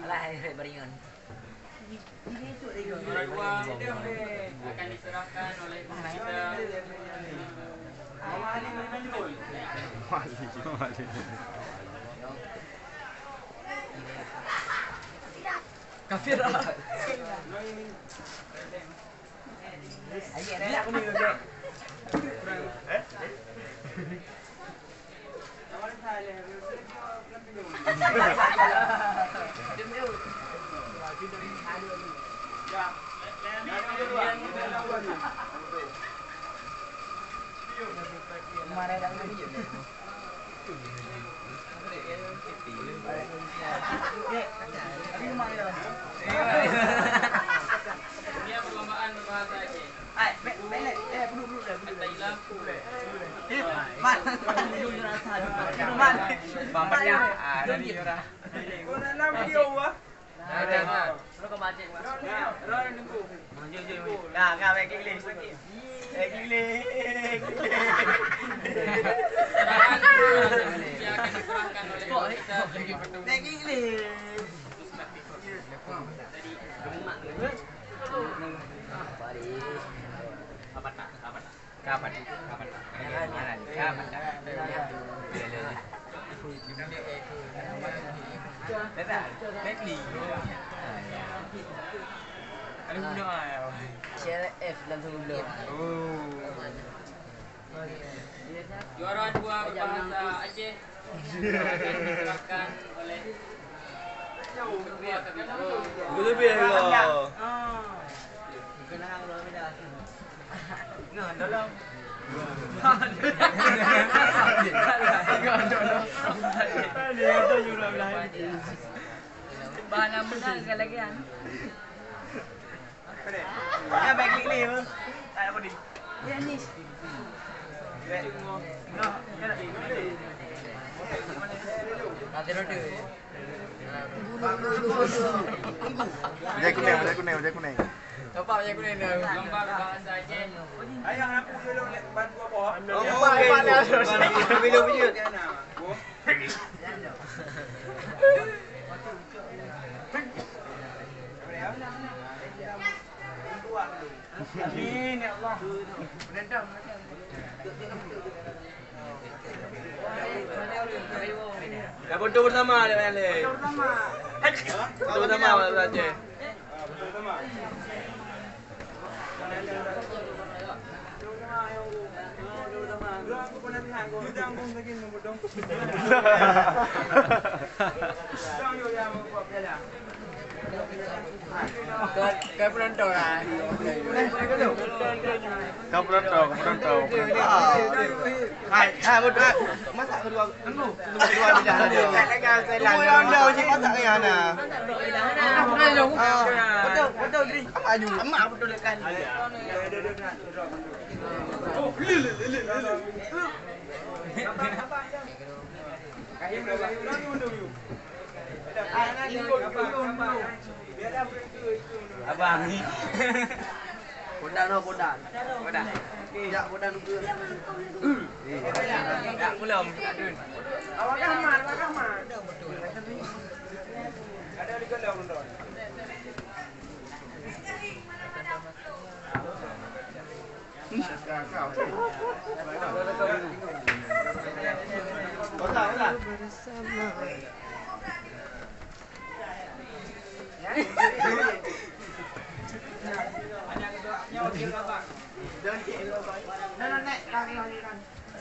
Alah, hai, hai, baringan. Juara dua akan diserahkan oleh guru kita. Kafir lah. Dunia perlombaan berbahasa Aceh. Kata hilang. Nah, nah, nah. Nah, nah, baik klik. Baik klik. Baik klik. Kapan tak? Kapan tak? Kapan? Kapan tak? Kapan tak? Kapan tak? Ada guna ah. C L F dalam satu bulan. Oh. Juara dua berbahasa Aceh. Diserahkan oleh Guru Lebih Allah. Bahan menang sekali lagi kan. Ya, baik klik ni. Tak apa ni. Ya, ni. Bajai kuning, bajai kuning, bajai kuning. Nampak bajai kuning dah. Gambar bahasa Aceh. Ayah aku dulu bantu apa? Oh, okey. Bila punya. Amin ya Allah. Dah foto bersama dia, Mak Yale. Foto bersama. Foto bersama, Mak Yale. Kau, kau penonton lah. Kau penonton, kau penonton, kau penonton. Hai, hai, betul. Masak kedua, tunggu. Tunggu kedua bidah tadi. Tunggu yang dah uji masak ke Hana. Ah, betul, betul, Dri. Apa aju? Emak betul kan. Abang ni. Podan, oh, podan. Podan. Jak podan dulu. Eh, jak belum. Awak kamar, awak kamar. Ada di kolong tu.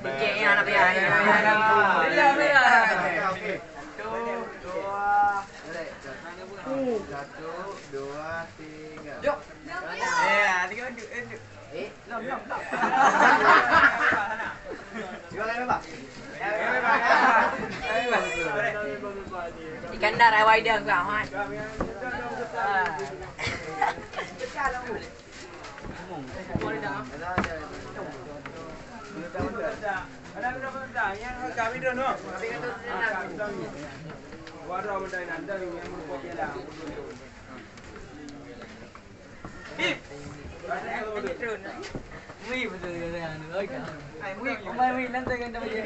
Sikit ya, nak payah, ya. Payah, payah. Satu, dua, satu, dua, tiga. Jom. Eh, tiga, duduk, eh, duduk. Eh, lom, lom, lom. Iskandar, awai dia, kau, hai.